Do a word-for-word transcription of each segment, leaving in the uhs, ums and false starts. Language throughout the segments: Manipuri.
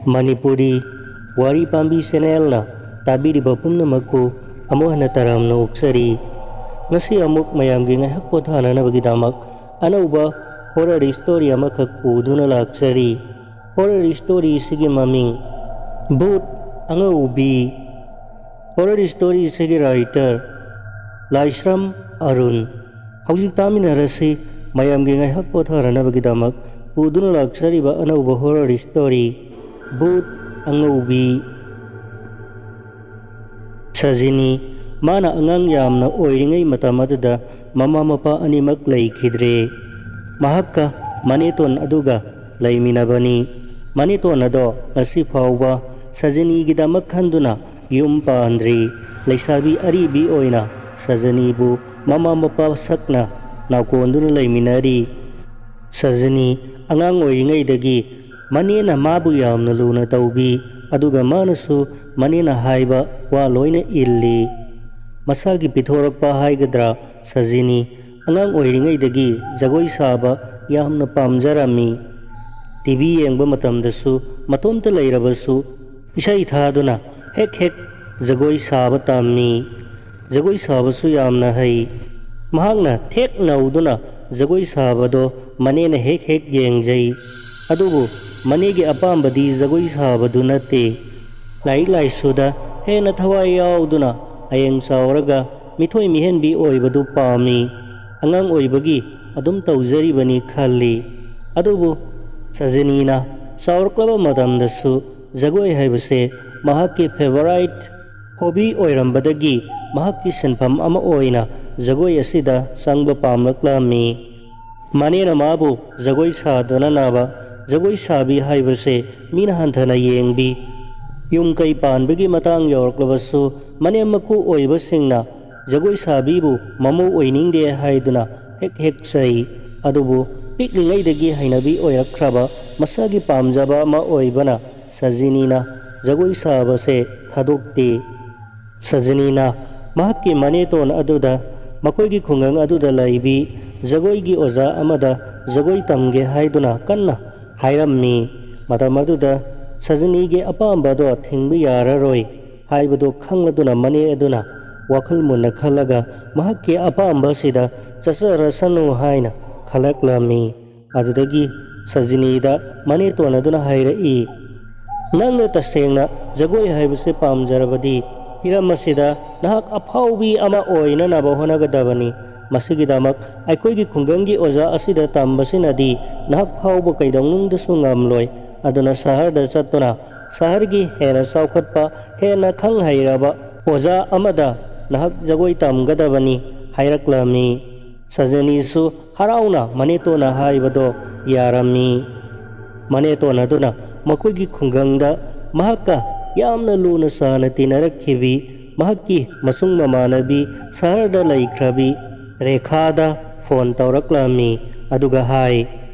ꯃꯅꯤꯄꯨꯔꯤ ꯋꯥꯔꯤ ꯄꯥꯝꯕꯤ ꯆꯦꯅꯦꯜꯅ ꯇꯥꯕꯤꯔꯤꯕ ꯄꯨꯝꯅꯃꯛꯄꯨ ꯑꯃꯨꯛ ꯍꯟꯅ ꯇꯔꯥꯝꯅ ꯑꯣꯛꯆꯔꯤ꯫ ꯉꯁꯤ ꯑꯃꯨꯛ ꯃꯌꯥꯝꯒꯤ ꯉꯥꯏꯍꯥꯛ ꯄꯣꯊꯥꯅꯅꯕꯒꯤꯗꯃꯛ ꯑꯅꯧꯕ ꯍꯣꯔꯔ ꯁ꯭ꯇꯣꯔꯤ ꯑꯃꯈꯛ ꯄꯨꯗꯨꯅ ꯂꯥꯛꯆꯔꯤ꯫ ꯍꯣꯔꯔ ꯁ꯭ꯇꯣꯔꯤꯁꯤꯒꯤ ꯃꯃꯤꯡ ꯚꯨꯠ ꯑꯉꯧꯕꯤ꯫ ꯍꯣꯔꯔ ꯁ꯭ꯇꯣꯔꯤꯁꯤꯒꯤ ꯔꯥꯏꯇꯔ ꯂꯥꯏꯁ꯭ꯔꯝ ꯑꯔꯨꯟ꯫ ꯍꯧꯖꯤꯛ ꯇꯥꯃꯤꯟꯅꯔꯁꯤ ꯃꯌꯥꯝꯒꯤ ꯉꯥꯏꯍꯥꯛ ꯄꯣꯊꯥꯅꯅꯕꯒꯤꯗꯃꯛ ꯄꯨꯗꯨꯅ ꯂꯥꯛꯆꯔꯤꯕ ꯑꯅꯧꯕ ꯍꯣꯔꯔ ꯁ꯭ꯇꯣꯔꯤ ꯚꯨꯠ ꯑꯉꯧꯕꯤ꯫ ꯁꯖꯤꯅꯤ, ꯃꯥꯅ ꯑꯉꯥꯡ ꯌꯥꯝꯅ ꯑꯣꯏꯔꯤꯉꯩ ꯃꯇꯝ ꯑꯗꯨꯗ ꯃꯃꯥ ꯃꯄꯥ ꯑꯅꯤꯃꯛ ꯂꯩꯈꯤꯗ꯭ꯔꯦ꯫ ꯃꯍꯥꯛꯀ ꯃꯅꯦꯇꯣꯟ ꯑꯗꯨꯒ ꯂꯩꯃꯤꯟꯅꯕꯅꯤ꯫ ꯃꯅꯦꯇꯣꯟ ꯑꯗꯣ ꯉꯁꯤ ꯐꯥꯎꯕ ꯁꯖꯤꯅꯤꯒꯤꯗꯃꯛ ꯈꯟꯗꯨꯅ ꯌꯨꯝ ꯄꯥꯟꯗ꯭ꯔꯤ꯫ ꯂꯩꯁꯥꯕꯤ ꯑꯔꯤꯕꯤ ꯑꯣꯏꯅ ꯁꯖꯤꯅꯤꯕꯨ ꯃꯃꯥ ꯃꯄꯥ ꯁꯛꯅ ꯅꯥꯎꯀꯣꯟꯗꯨꯅ ꯂꯩꯃꯤꯟꯅꯔꯤ꯫ ꯁꯖꯤꯅꯤ ꯑꯉꯥꯡ ꯑꯣꯏꯔꯤꯉꯩꯗꯒꯤ ꯃꯅꯦꯅ ꯃꯥꯕꯨ ꯌꯥꯝꯅ ꯂꯨꯅ ꯇꯧꯕꯤ, ꯑꯗꯨꯒ ꯃꯥꯅꯁꯨ ꯃꯅꯦꯅ ꯍꯥꯏꯕ ꯋꯥ ꯂꯣꯏꯅ ꯏꯜꯂꯤ꯫ ꯃꯁꯥꯒꯤ ꯄꯤꯊꯣꯔꯛꯄ ꯍꯥꯏꯒꯗ꯭ꯔꯥ, ꯁꯖꯤꯅꯤ ꯑꯉꯥꯡ ꯑꯣꯏꯔꯤꯉꯩꯗꯒꯤ ꯖꯒꯣꯏ ꯁꯥꯕ ꯌꯥꯝꯅ ꯄꯥꯝꯖꯔꯝꯃꯤ꯫ ꯇꯤ ꯚꯤ ꯌꯦꯡꯕ ꯃꯇꯝꯗꯁꯨ ꯃꯇꯣꯝꯇ ꯂꯩꯔꯕꯁꯨ ꯏꯁꯩ ꯊꯥꯗꯨꯅ ꯍꯦꯛ ꯍꯦꯛ ꯖꯒꯣꯏ ꯁꯥꯕ ꯇꯝꯃꯤ꯫ ꯖꯒꯣꯏ ꯁꯥꯕꯁꯨ ꯌꯥꯝꯅ ꯍꯩ꯫ ꯃꯍꯥꯛꯅ ꯊꯦꯛ ꯅꯧꯗꯨꯅ ꯖꯒꯣꯏ ꯁꯥꯕꯗꯣ ꯃꯅꯦꯅ ꯍꯦꯛ ꯍꯦꯛ ꯌꯦꯡꯖꯩ꯫ ꯑꯗꯨꯕꯨ ꯃꯅꯦꯒꯤ ꯑꯄꯥꯝꯕꯗꯤ ꯖꯒꯣꯏ ꯁꯥꯕꯗꯨ ꯅꯠꯇꯦ꯫ ꯂꯥꯏꯔꯤꯛ ꯂꯥꯏꯁꯨꯗ ꯍꯦꯟꯅ ꯊꯋꯥꯏ ꯌꯥꯎꯗꯨꯅ ꯍꯌꯦꯡ ꯆꯥꯎꯔꯒ ꯃꯤꯊꯣꯏ ꯃꯤꯍꯦꯟꯕꯤ ꯑꯣꯏꯕꯗꯨ ꯄꯥꯝꯃꯤ꯫ ꯑꯉꯥꯡ ꯑꯣꯏꯕꯒꯤ ꯑꯗꯨꯝ ꯇꯧꯖꯔꯤꯕꯅꯤ ꯈꯜꯂꯤ꯫ ꯑꯗꯨꯕꯨ ꯁꯖꯤꯅꯤꯅ ꯆꯥꯎꯔꯛꯂꯕ ꯃꯇꯝꯗꯁꯨ ꯖꯒꯣꯏ ꯍꯥꯏꯕꯁꯦ ꯃꯍꯥꯛꯀꯤ ꯐꯦꯚꯣꯔꯥꯏꯠ ꯍꯣꯕꯤ ꯑꯣꯏꯔꯝꯕꯗꯒꯤ ꯃꯍꯥꯛꯀꯤ ꯁꯤꯟꯐꯝ ꯑꯃ ꯑꯣꯏꯅ ꯖꯒꯣꯏ ꯑꯁꯤꯗ ꯆꯪꯕ ꯄꯥꯝꯂꯛꯂꯝꯃꯤ꯫ ꯃꯅꯦꯅ ꯃꯥꯕꯨ ꯖꯒꯣꯏ ꯁꯥꯗꯅꯅꯕ ꯖꯒꯣꯏ ꯁꯥꯕꯤ ꯍꯥꯏꯕꯁꯦ ꯃꯤꯅ ꯍꯟꯊꯅ ꯌꯦꯡꯕꯤ꯫ ꯌꯨꯝ ꯀꯩ ꯄꯥꯟꯕꯒꯤ ꯃꯇꯥꯡ ꯌꯧꯔꯛꯂꯕꯁꯨ ꯃꯅꯦꯝ ꯃꯀꯨ ꯑꯣꯏꯕꯁꯤꯡꯅ ꯖꯒꯣꯏ ꯁꯥꯕꯤꯕꯨ ꯃꯃꯧ ꯑꯣꯏꯅꯤꯡꯗꯦ ꯍꯥꯏꯗꯨꯅ ꯍꯦꯛ ꯍꯦꯛ ꯆꯩ꯫ ꯑꯗꯨꯕꯨ ꯄꯤꯛꯂꯤꯉꯩꯗꯒꯤ ꯍꯩꯅꯕꯤ ꯑꯣꯏꯔꯛꯈ꯭ꯔꯕ ꯃꯁꯥꯒꯤ ꯄꯥꯝꯖꯕ ꯑꯃ ꯑꯣꯏꯕꯅ ꯁꯖꯤꯅꯤꯅ ꯖꯒꯣꯏ ꯁꯥꯕꯁꯦ ꯊꯥꯗꯣꯛꯇꯦ꯫ ꯁꯖꯤꯅꯤꯅ ꯃꯍꯥꯛꯀꯤ ꯃꯅꯦꯇꯣꯟ ꯑꯗꯨꯗ ꯃꯈꯣꯏꯒꯤ ꯈꯨꯡꯒꯪ ꯑꯗꯨꯗ ꯂꯩꯕꯤ ꯖꯒꯣꯏꯒꯤ ꯑꯣꯖꯥ ꯑꯃꯗ ꯖꯒꯣꯏ ꯇꯝꯒꯦ ꯍꯥꯏꯗꯨꯅ ꯀꯟꯅ ꯍꯥꯏꯔꯝꯃꯤ꯫ ꯃꯇꯝ ꯑꯗꯨꯗ ꯁꯖꯅꯤꯒꯤ ꯑꯄꯥꯝꯕꯗꯣ ꯊꯤꯡꯕ ꯌꯥꯔꯔꯣꯏ ꯍꯥꯏꯕꯗꯨ ꯈꯪꯂꯗꯨꯅ ꯃꯅꯦ ꯑꯗꯨꯅ ꯋꯥꯈꯜ ꯃꯨꯟꯅ ꯈꯜꯂꯒ ꯃꯍꯥꯛꯀꯤ ꯑꯄꯥꯝꯕꯁꯤꯗ ꯆꯠꯆꯔꯁꯅꯨ ꯍꯥꯏꯅ ꯈꯜꯂꯛꯂꯝꯃꯤ꯫ ꯑꯗꯨꯗꯒꯤ ꯁꯖꯅꯤꯗ ꯃꯅꯦꯇꯣꯟ ꯑꯗꯨꯅ ꯍꯥꯏꯔꯛꯏ, "ꯅꯪꯅ ꯇꯁꯦꯡꯅ ꯖꯒꯣꯏ ꯍꯥꯏꯕꯁꯤ ꯄꯥꯝꯖꯔꯕꯗꯤ ꯍꯤꯔꯝ ꯑꯁꯤꯗ ꯅꯍꯥꯛ ꯑꯐꯥꯎꯕꯤ ꯑꯃ ꯑꯣꯏꯅꯅꯕ ꯍꯣꯠꯅꯒꯗꯕꯅꯤ꯫ ꯃꯁꯤꯒꯤꯗꯃꯛ ꯑꯩꯈꯣꯏꯒꯤ ꯈꯨꯡꯒꯪꯒꯤ ꯑꯣꯖꯥ ꯑꯁꯤꯗ ꯇꯝꯕꯁꯤꯅꯗꯤ ꯅꯍꯥꯛ ꯐꯥꯎꯕ ꯀꯩꯗꯧꯅꯨꯡꯗꯁꯨ ꯉꯝꯂꯣꯏ꯫ ꯑꯗꯨꯅ ꯁꯍꯔꯗ ꯆꯠꯇꯨꯅ ꯁꯍꯔꯒꯤ ꯍꯦꯟꯅ ꯆꯥꯎꯈꯠꯄ, ꯍꯦꯟꯅ ꯈꯪ ꯍꯩꯔꯕ ꯑꯣꯖꯥ ꯑꯃꯗ ꯅꯍꯥꯛ ꯖꯒꯣꯏ ꯇꯝꯒꯗꯕꯅꯤ" ꯍꯥꯏꯔꯛꯂꯝꯃꯤ꯫ ꯁꯖꯅꯤꯁꯨ ꯍꯔꯥꯎꯅ ꯃꯅꯦꯇꯣꯟꯅ ꯍꯥꯏꯕꯗꯣ ꯌꯥꯔꯝꯃꯤ꯫ ꯃꯅꯦꯇꯣꯟ ꯑꯗꯨꯅ ꯃꯈꯣꯏꯒꯤ ꯈꯨꯡꯒꯪꯗ ꯃꯍꯥꯛꯀ ꯌꯥꯝꯅ ꯂꯨꯅ ꯆꯥꯅ ꯇꯤꯟꯅꯔꯛꯈꯤꯕꯤ ꯃꯍꯥꯛꯀꯤ ꯃꯁꯨꯡ ꯃꯃꯥꯟꯅꯕꯤ ꯁꯍꯔꯗ ꯂꯩꯈ꯭ꯔꯕꯤ ꯔꯦꯈꯥꯗ ꯐꯣꯟ ꯇꯧꯔꯛꯂꯝꯃꯤ꯫ ꯑꯗꯨꯒ ꯍꯥꯏ,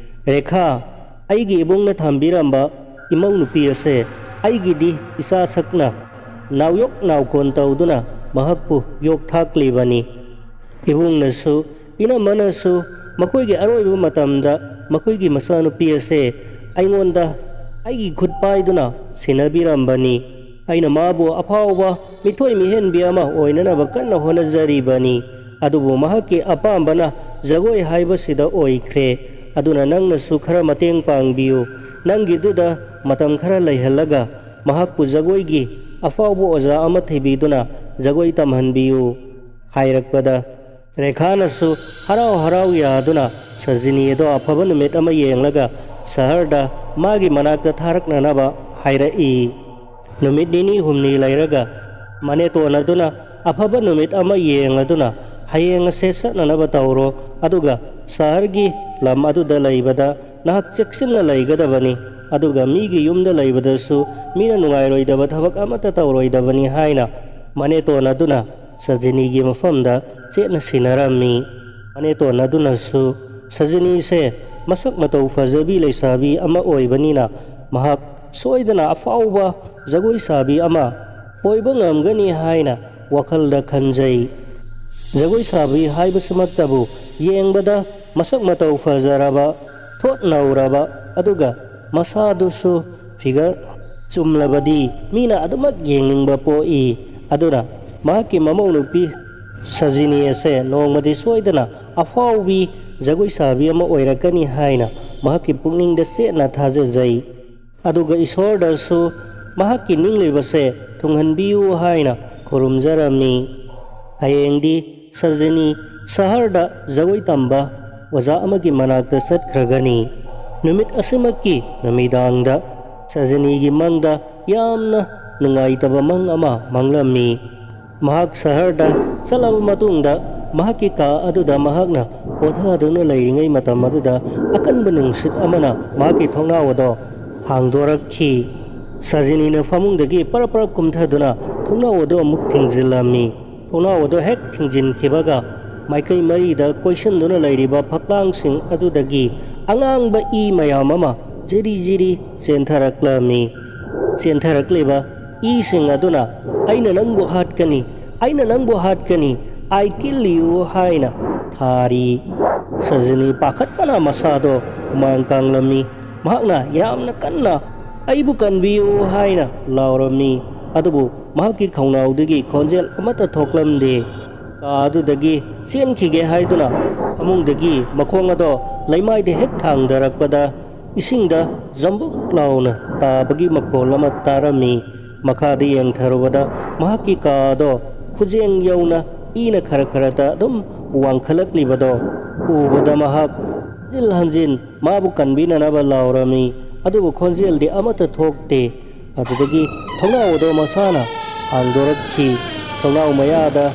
"ꯔꯦꯈꯥ, ꯑꯩꯒꯤ ꯏꯕꯨꯡꯅ ꯊꯝꯕꯤꯔꯝꯕ ꯏꯃꯧ ꯅꯨꯄꯤ ꯑꯁꯦ ꯑꯩꯒꯤꯗꯤ ꯏꯆꯥ ꯁꯛꯅ ꯅꯥꯎꯌꯣꯛ ꯅꯥꯎꯀꯣꯟ ꯇꯧꯗꯨꯅ ꯃꯍꯥꯛꯄꯨ ꯌꯣꯛ ꯊꯥꯛꯂꯤꯕꯅꯤ꯫ ꯏꯕꯨꯡꯅꯁꯨ ꯏꯅꯝꯃꯅꯁꯨ ꯃꯈꯣꯏꯒꯤ ꯑꯔꯣꯏꯕ ꯃꯇꯝꯗ ꯃꯈꯣꯏꯒꯤ ꯃꯆꯥꯅꯨꯄꯤ ꯑꯁꯦ ꯑꯩꯉꯣꯟꯗ ꯑꯩꯒꯤ ꯈꯨꯠ ꯄꯥꯏꯗꯨꯅ ꯁꯤꯟꯅꯕꯤꯔꯝꯕꯅꯤ꯫ ꯑꯩꯅ ꯃꯥꯕꯨ ꯑꯐꯥꯎꯕ ꯃꯤꯊꯣꯏ ꯃꯤꯍꯦꯟꯕꯤ ꯑꯃ ꯑꯣꯏꯅꯅꯕ ꯀꯟꯅ ꯍꯣꯠꯅꯖꯔꯤꯕꯅꯤ꯫ ꯑꯗꯨꯕꯨ ꯃꯍꯥꯛꯀꯤ ꯑꯄꯥꯝꯕꯅ ꯖꯒꯣꯏ ꯍꯥꯏꯕꯁꯤꯗ ꯑꯣꯏꯈ꯭ꯔꯦ꯫ ꯑꯗꯨꯅ ꯅꯪꯅꯁꯨ ꯈꯔ ꯃꯇꯦꯡ ꯄꯥꯡꯕꯤꯌꯨ꯫ ꯅꯪꯒꯤꯗꯨꯗ ꯃꯇꯝ ꯈꯔ ꯂꯩꯍꯜꯂꯒ ꯃꯍꯥꯛꯄꯨ ꯖꯒꯣꯏꯒꯤ ꯑꯐꯥꯎꯕ ꯑꯣꯖꯥ ꯑꯃ ꯊꯤꯕꯤꯗꯨꯅ ꯖꯒꯣꯏ ꯇꯝꯍꯟꯕꯤꯌꯨ" ꯍꯥꯏꯔꯛꯄꯗ, ꯔꯦꯈꯥꯅꯁꯨ ꯍꯔꯥꯎ ꯍꯔꯥꯎ ꯌꯥꯗꯨꯅ ꯁꯖꯤꯅꯤ ꯑꯗꯣ ꯑꯐꯕ ꯅꯨꯃꯤꯠ ꯑꯃ ꯌꯦꯡꯂꯒ ꯁꯍꯔꯗ ꯃꯥꯒꯤ ꯃꯅꯥꯛꯇ ꯊꯥꯔꯛꯅꯅꯕ ꯍꯥꯏꯔꯛꯏ꯫ ꯅꯨꯃꯤꯠ ꯅꯤꯅꯤ ꯍꯨꯝꯅꯤ ꯂꯩꯔꯒ ꯃꯅꯦꯇꯣꯟ ꯑꯗꯨꯅ ꯑꯐꯕ ꯅꯨꯃꯤꯠ ꯑꯃ ꯌꯦꯡꯂꯗꯨꯅ ꯍꯌꯦꯡ ꯑꯁꯦ ꯆꯠꯅꯅꯕ ꯇꯧꯔꯣ, ꯑꯗꯨꯒ ꯁꯍꯔꯒꯤ ꯂꯝ ꯑꯗꯨꯗ ꯂꯩꯕꯗ ꯅꯍꯥꯛ ꯆꯦꯛꯁꯤꯟꯅ ꯂꯩꯒꯗꯕꯅꯤ, ꯑꯗꯨꯒ ꯃꯤꯒꯤ ꯌꯨꯝꯗ ꯂꯩꯕꯗꯁꯨ ꯃꯤꯅ ꯅꯨꯡꯉꯥꯏꯔꯣꯏꯗꯕ ꯊꯕꯛ ꯑꯃꯠꯇ ꯇꯧꯔꯣꯏꯗꯕꯅꯤ ꯍꯥꯏꯅ ꯃꯅꯦꯇꯣꯟ ꯑꯗꯨꯅ ꯁꯖꯤꯅꯤꯒꯤ ꯃꯐꯝꯗ ꯆꯦꯠꯅ ꯁꯤꯟꯅꯔꯝꯃꯤ꯫ ꯃꯅꯦꯇꯣꯟ ꯑꯗꯨꯅꯁꯨ ꯁꯖꯤꯅꯤꯁꯦ ꯃꯁꯛ ꯃꯇꯧ ꯐꯖꯕꯤ ꯂꯩꯁꯥꯕꯤ ꯑꯃ ꯑꯣꯏꯕꯅꯤꯅ ꯃꯍꯥꯛ ꯁꯣꯏꯗꯅ ꯑꯐꯥꯎꯕ ꯖꯒꯣꯏ ꯁꯥꯕꯤ ꯑꯃ ꯑꯣꯏꯕ ꯉꯝꯒꯅꯤ ꯍꯥꯏꯅ ꯋꯥꯈꯜꯗ ꯈꯟꯖꯩ꯫ ꯖꯒꯣꯏ ꯁꯥꯕꯤ ꯍꯥꯏꯕꯁꯤꯃꯛꯇꯕꯨ ꯌꯦꯡꯕꯗ ꯃꯁꯛ ꯃꯇꯧ ꯐꯖꯔꯕ, ꯊꯣꯠ ꯅꯧꯔꯕ, ꯑꯗꯨꯒ ꯃꯁꯥꯗꯨꯁꯨ ꯐꯤꯒꯔ ꯆꯨꯝꯂꯕꯗꯤ ꯃꯤꯅ ꯑꯗꯨꯃꯛ ꯌꯦꯡꯅꯤꯡꯕ ꯄꯣꯛꯏ꯫ ꯑꯗꯨꯅ ꯃꯍꯥꯛꯀꯤ ꯃꯃꯧ ꯅꯨꯄꯤ ꯁꯖꯤꯅꯤ ꯑꯁꯦ ꯅꯣꯡꯃꯗꯤ ꯁꯣꯏꯗꯅ ꯑꯐꯥꯎꯕꯤ ꯖꯒꯣꯏ ꯁꯥꯕꯤ ꯑꯃ ꯑꯣꯏꯔꯛꯀꯅꯤ ꯍꯥꯏꯅ ꯃꯍꯥꯛꯀꯤ ꯄꯨꯛꯅꯤꯡꯗ ꯆꯦꯠꯅ ꯊꯥꯖꯖꯩ꯫ ꯑꯗꯨꯒ ꯏꯁꯣꯔꯗꯁꯨ ꯃꯍꯥꯛꯀꯤ ꯅꯤꯡꯂꯤꯕꯁꯦ ꯊꯨꯡꯍꯟꯕꯤꯌꯨ ꯍꯥꯏꯅ ꯈꯨꯔꯨꯝꯖꯔꯝꯃꯤ꯫ ꯍꯌꯦꯡꯗꯤ ꯁꯖꯤꯅꯤ ꯁꯍꯔꯗ ꯖꯒꯣꯏ ꯇꯝꯕ ꯑꯣꯖꯥ ꯑꯃꯒꯤ ꯃꯅꯥꯛꯇ ꯆꯠꯈ꯭ꯔꯒꯅꯤ꯫ ꯅꯨꯃꯤꯠ ꯑꯁꯤꯃꯛꯀꯤ ꯅꯨꯃꯤꯗꯥꯡꯗ ꯁꯖꯤꯅꯤꯒꯤ ꯃꯪꯗ ꯌꯥꯝꯅ ꯅꯨꯡꯉꯥꯏꯇꯕ ꯃꯪ ꯑꯃ ꯃꯪꯂꯝꯃꯤ꯫ ꯃꯍꯥꯛ ꯁꯍꯔꯗ ꯆꯠꯂꯕ ꯃꯇꯨꯡꯗ ꯃꯍꯥꯛꯀꯤ ꯀꯥ ꯑꯗꯨꯗ ꯃꯍꯥꯛꯅ ꯄꯣꯊꯥꯗꯨꯅ ꯂꯩꯔꯤꯉꯩ ꯃꯇꯝ ꯑꯗꯨꯗ ꯑꯀꯟꯕ ꯅꯨꯡꯁꯤꯠ ꯑꯃꯅ ꯃꯍꯥꯛꯀꯤ ꯊꯣꯡꯅꯥꯎ ꯑꯗꯣ ꯍꯥꯡꯗꯣꯔꯛꯈꯤ꯫ ꯁꯖꯤꯅꯤꯅ ꯐꯃꯨꯡꯗꯒꯤ ꯄꯔꯞ ꯄꯔꯞ ꯀꯨꯝꯊꯗꯨꯅ ꯊꯣꯡꯅꯥꯎ ꯑꯗꯨ ꯑꯃꯨꯛ ꯊꯤꯡꯖꯤꯜꯂꯝꯃꯤ꯫ ꯊꯣꯡꯅꯥꯎ ꯑꯗꯨ ꯍꯦꯛ ꯊꯤꯡꯖꯤꯟꯈꯤꯕꯒ ꯃꯥꯏꯀꯩ ꯃꯔꯤꯗ ꯀꯣꯏꯁꯤꯟꯗꯨꯅ ꯂꯩꯔꯤꯕ ꯐꯛꯂꯥꯡꯁꯤꯡ ꯑꯗꯨꯗꯒꯤ ꯑꯉꯥꯡꯕ ꯏ ꯃꯌꯥꯝ ꯑꯃ ꯖꯤꯔꯤ ꯖꯤꯔꯤ ꯆꯦꯟꯊꯔꯛꯂꯝꯃꯤ꯫ ꯆꯦꯟꯊꯔꯛꯂꯤꯕ ꯏꯁꯤꯡ ꯑꯗꯨꯅ "ꯑꯩꯅ ꯅꯪꯕꯨ ꯍꯥꯠꯀꯅꯤ, ꯑꯩꯅ ꯅꯪꯕꯨ ꯍꯥꯠꯀꯅꯤ, I kill you" ꯍꯥꯏꯅ ꯊꯥꯔꯤ꯫ ꯁꯖꯤꯅꯤ ꯄꯥꯈꯠꯄꯅ ꯃꯁꯥꯗꯣ ꯍꯨꯃꯥꯡ ꯀꯥꯡꯂꯝꯃꯤ꯫ ꯃꯍꯥꯛꯅ ꯌꯥꯝꯅ ꯀꯟꯅ "ꯑꯩꯕꯨ ꯀꯟꯕꯤꯌꯨ" ꯍꯥꯏꯅ ꯂꯥꯎꯔꯝꯃꯤ꯫ ꯑꯗꯨꯕꯨ ꯃꯍꯥꯛꯀꯤ ꯈꯧꯅꯥꯎꯗꯒꯤ ꯈꯣꯟꯖꯦꯜ ꯑꯃꯠꯇ ꯊꯣꯛꯂꯝꯗꯦ꯫ ꯀꯥ ꯑꯗꯨꯗꯒꯤ ꯆꯦꯟꯈꯤꯒꯦ ꯍꯥꯏꯗꯨꯅ ꯐꯃꯨꯡꯗꯒꯤ ꯃꯈꯣꯡ ꯑꯗꯣ ꯂꯩꯃꯥꯏꯗ ꯍꯦꯛ ꯊꯥꯡꯗꯔꯛꯄꯗ ꯏꯁꯤꯡꯗ ꯖꯝꯕꯨꯛ ꯂꯥꯎꯅ ꯇꯥꯕꯒꯤ ꯃꯈꯣꯜ ꯑꯃ ꯇꯥꯔꯝꯃꯤ꯫ ꯃꯈꯥꯗ ꯌꯦꯡꯊꯔꯨꯕꯗ ꯃꯍꯥꯛꯀꯤ ꯀꯥ ꯑꯗꯣ ꯈꯨꯖꯦꯡ ꯌꯧꯅ ꯏꯅ ꯈꯔ ꯈꯔꯇ ꯑꯗꯨꯝ ꯋꯥꯡꯈꯠꯂꯛꯂꯤꯕꯗꯣ ꯎꯕꯗ ꯃꯍꯥꯛ ꯍꯟꯖꯤꯟ ꯍꯟꯖꯤꯟ ꯃꯥꯕꯨ ꯀꯟꯕꯤꯅꯅꯕ ꯂꯥꯎꯔꯝꯃꯤ꯫ ꯑꯗꯨꯕꯨ ꯈꯣꯟꯖꯦꯜꯗꯤ ꯑꯃꯠꯇ ꯊꯣꯛꯇꯦ꯫ ꯑꯗꯨꯗꯒꯤ ꯊꯣꯡꯅꯥꯎ ꯑꯗꯣ ꯃꯁꯥꯅ ꯍꯥꯡꯗꯣꯔꯛꯈꯤ꯫ ꯊꯣꯡꯅꯥꯎ ꯃꯌꯥꯗ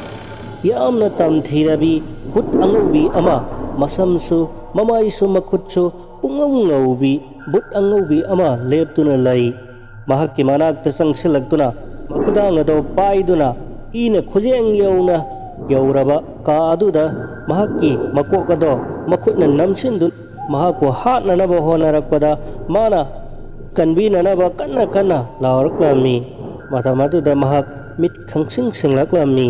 ꯌꯥꯝꯅ ꯇꯝꯊꯤꯔꯕꯤ ꯕꯨꯠ ꯑꯉꯧꯕꯤ ꯑꯃ, ꯃꯁꯝꯁꯨ ꯃꯃꯥꯏꯁꯨ ꯃꯈꯨꯠꯁꯨ ꯄꯨꯡꯉꯧ ꯉꯧꯕꯤ ꯕꯨꯠ ꯑꯉꯧꯕꯤ ꯑꯃ ꯂꯦꯞꯇꯨꯅ ꯂꯩ꯫ ꯃꯍꯥꯛꯀꯤ ꯃꯅꯥꯛꯇ ꯆꯪꯁꯤꯜꯂꯛꯇꯨꯅ ꯃꯈꯨꯗꯥꯡ ꯑꯗꯣ ꯄꯥꯏꯗꯨꯅ ꯏꯅ ꯈꯨꯖꯦꯡ ꯌꯧꯅ ꯌꯧꯔꯕ ꯀꯥ ꯑꯗꯨꯗ ꯃꯍꯥꯛꯀꯤ ꯃꯀꯣꯛ ꯑꯗꯣ ꯃꯈꯨꯠꯅ ꯅꯝꯁꯤꯟꯗꯨꯅ ꯃꯍꯥꯛꯄꯨ ꯍꯥꯠꯅꯅꯕ ꯍꯣꯠꯅꯔꯛꯄꯗ ꯃꯥꯅ ꯀꯟꯕꯤꯅꯅꯕ ꯀꯟꯅ ꯀꯟꯅ ꯂꯥꯎꯔꯛꯂꯝꯃꯤ꯫ ꯃꯇꯝ ꯑꯗꯨꯗ ꯃꯍꯥꯛ ꯃꯤꯠ ꯈꯪꯁꯤꯡ ꯁꯤꯡꯂꯛꯂꯝꯃꯤ꯫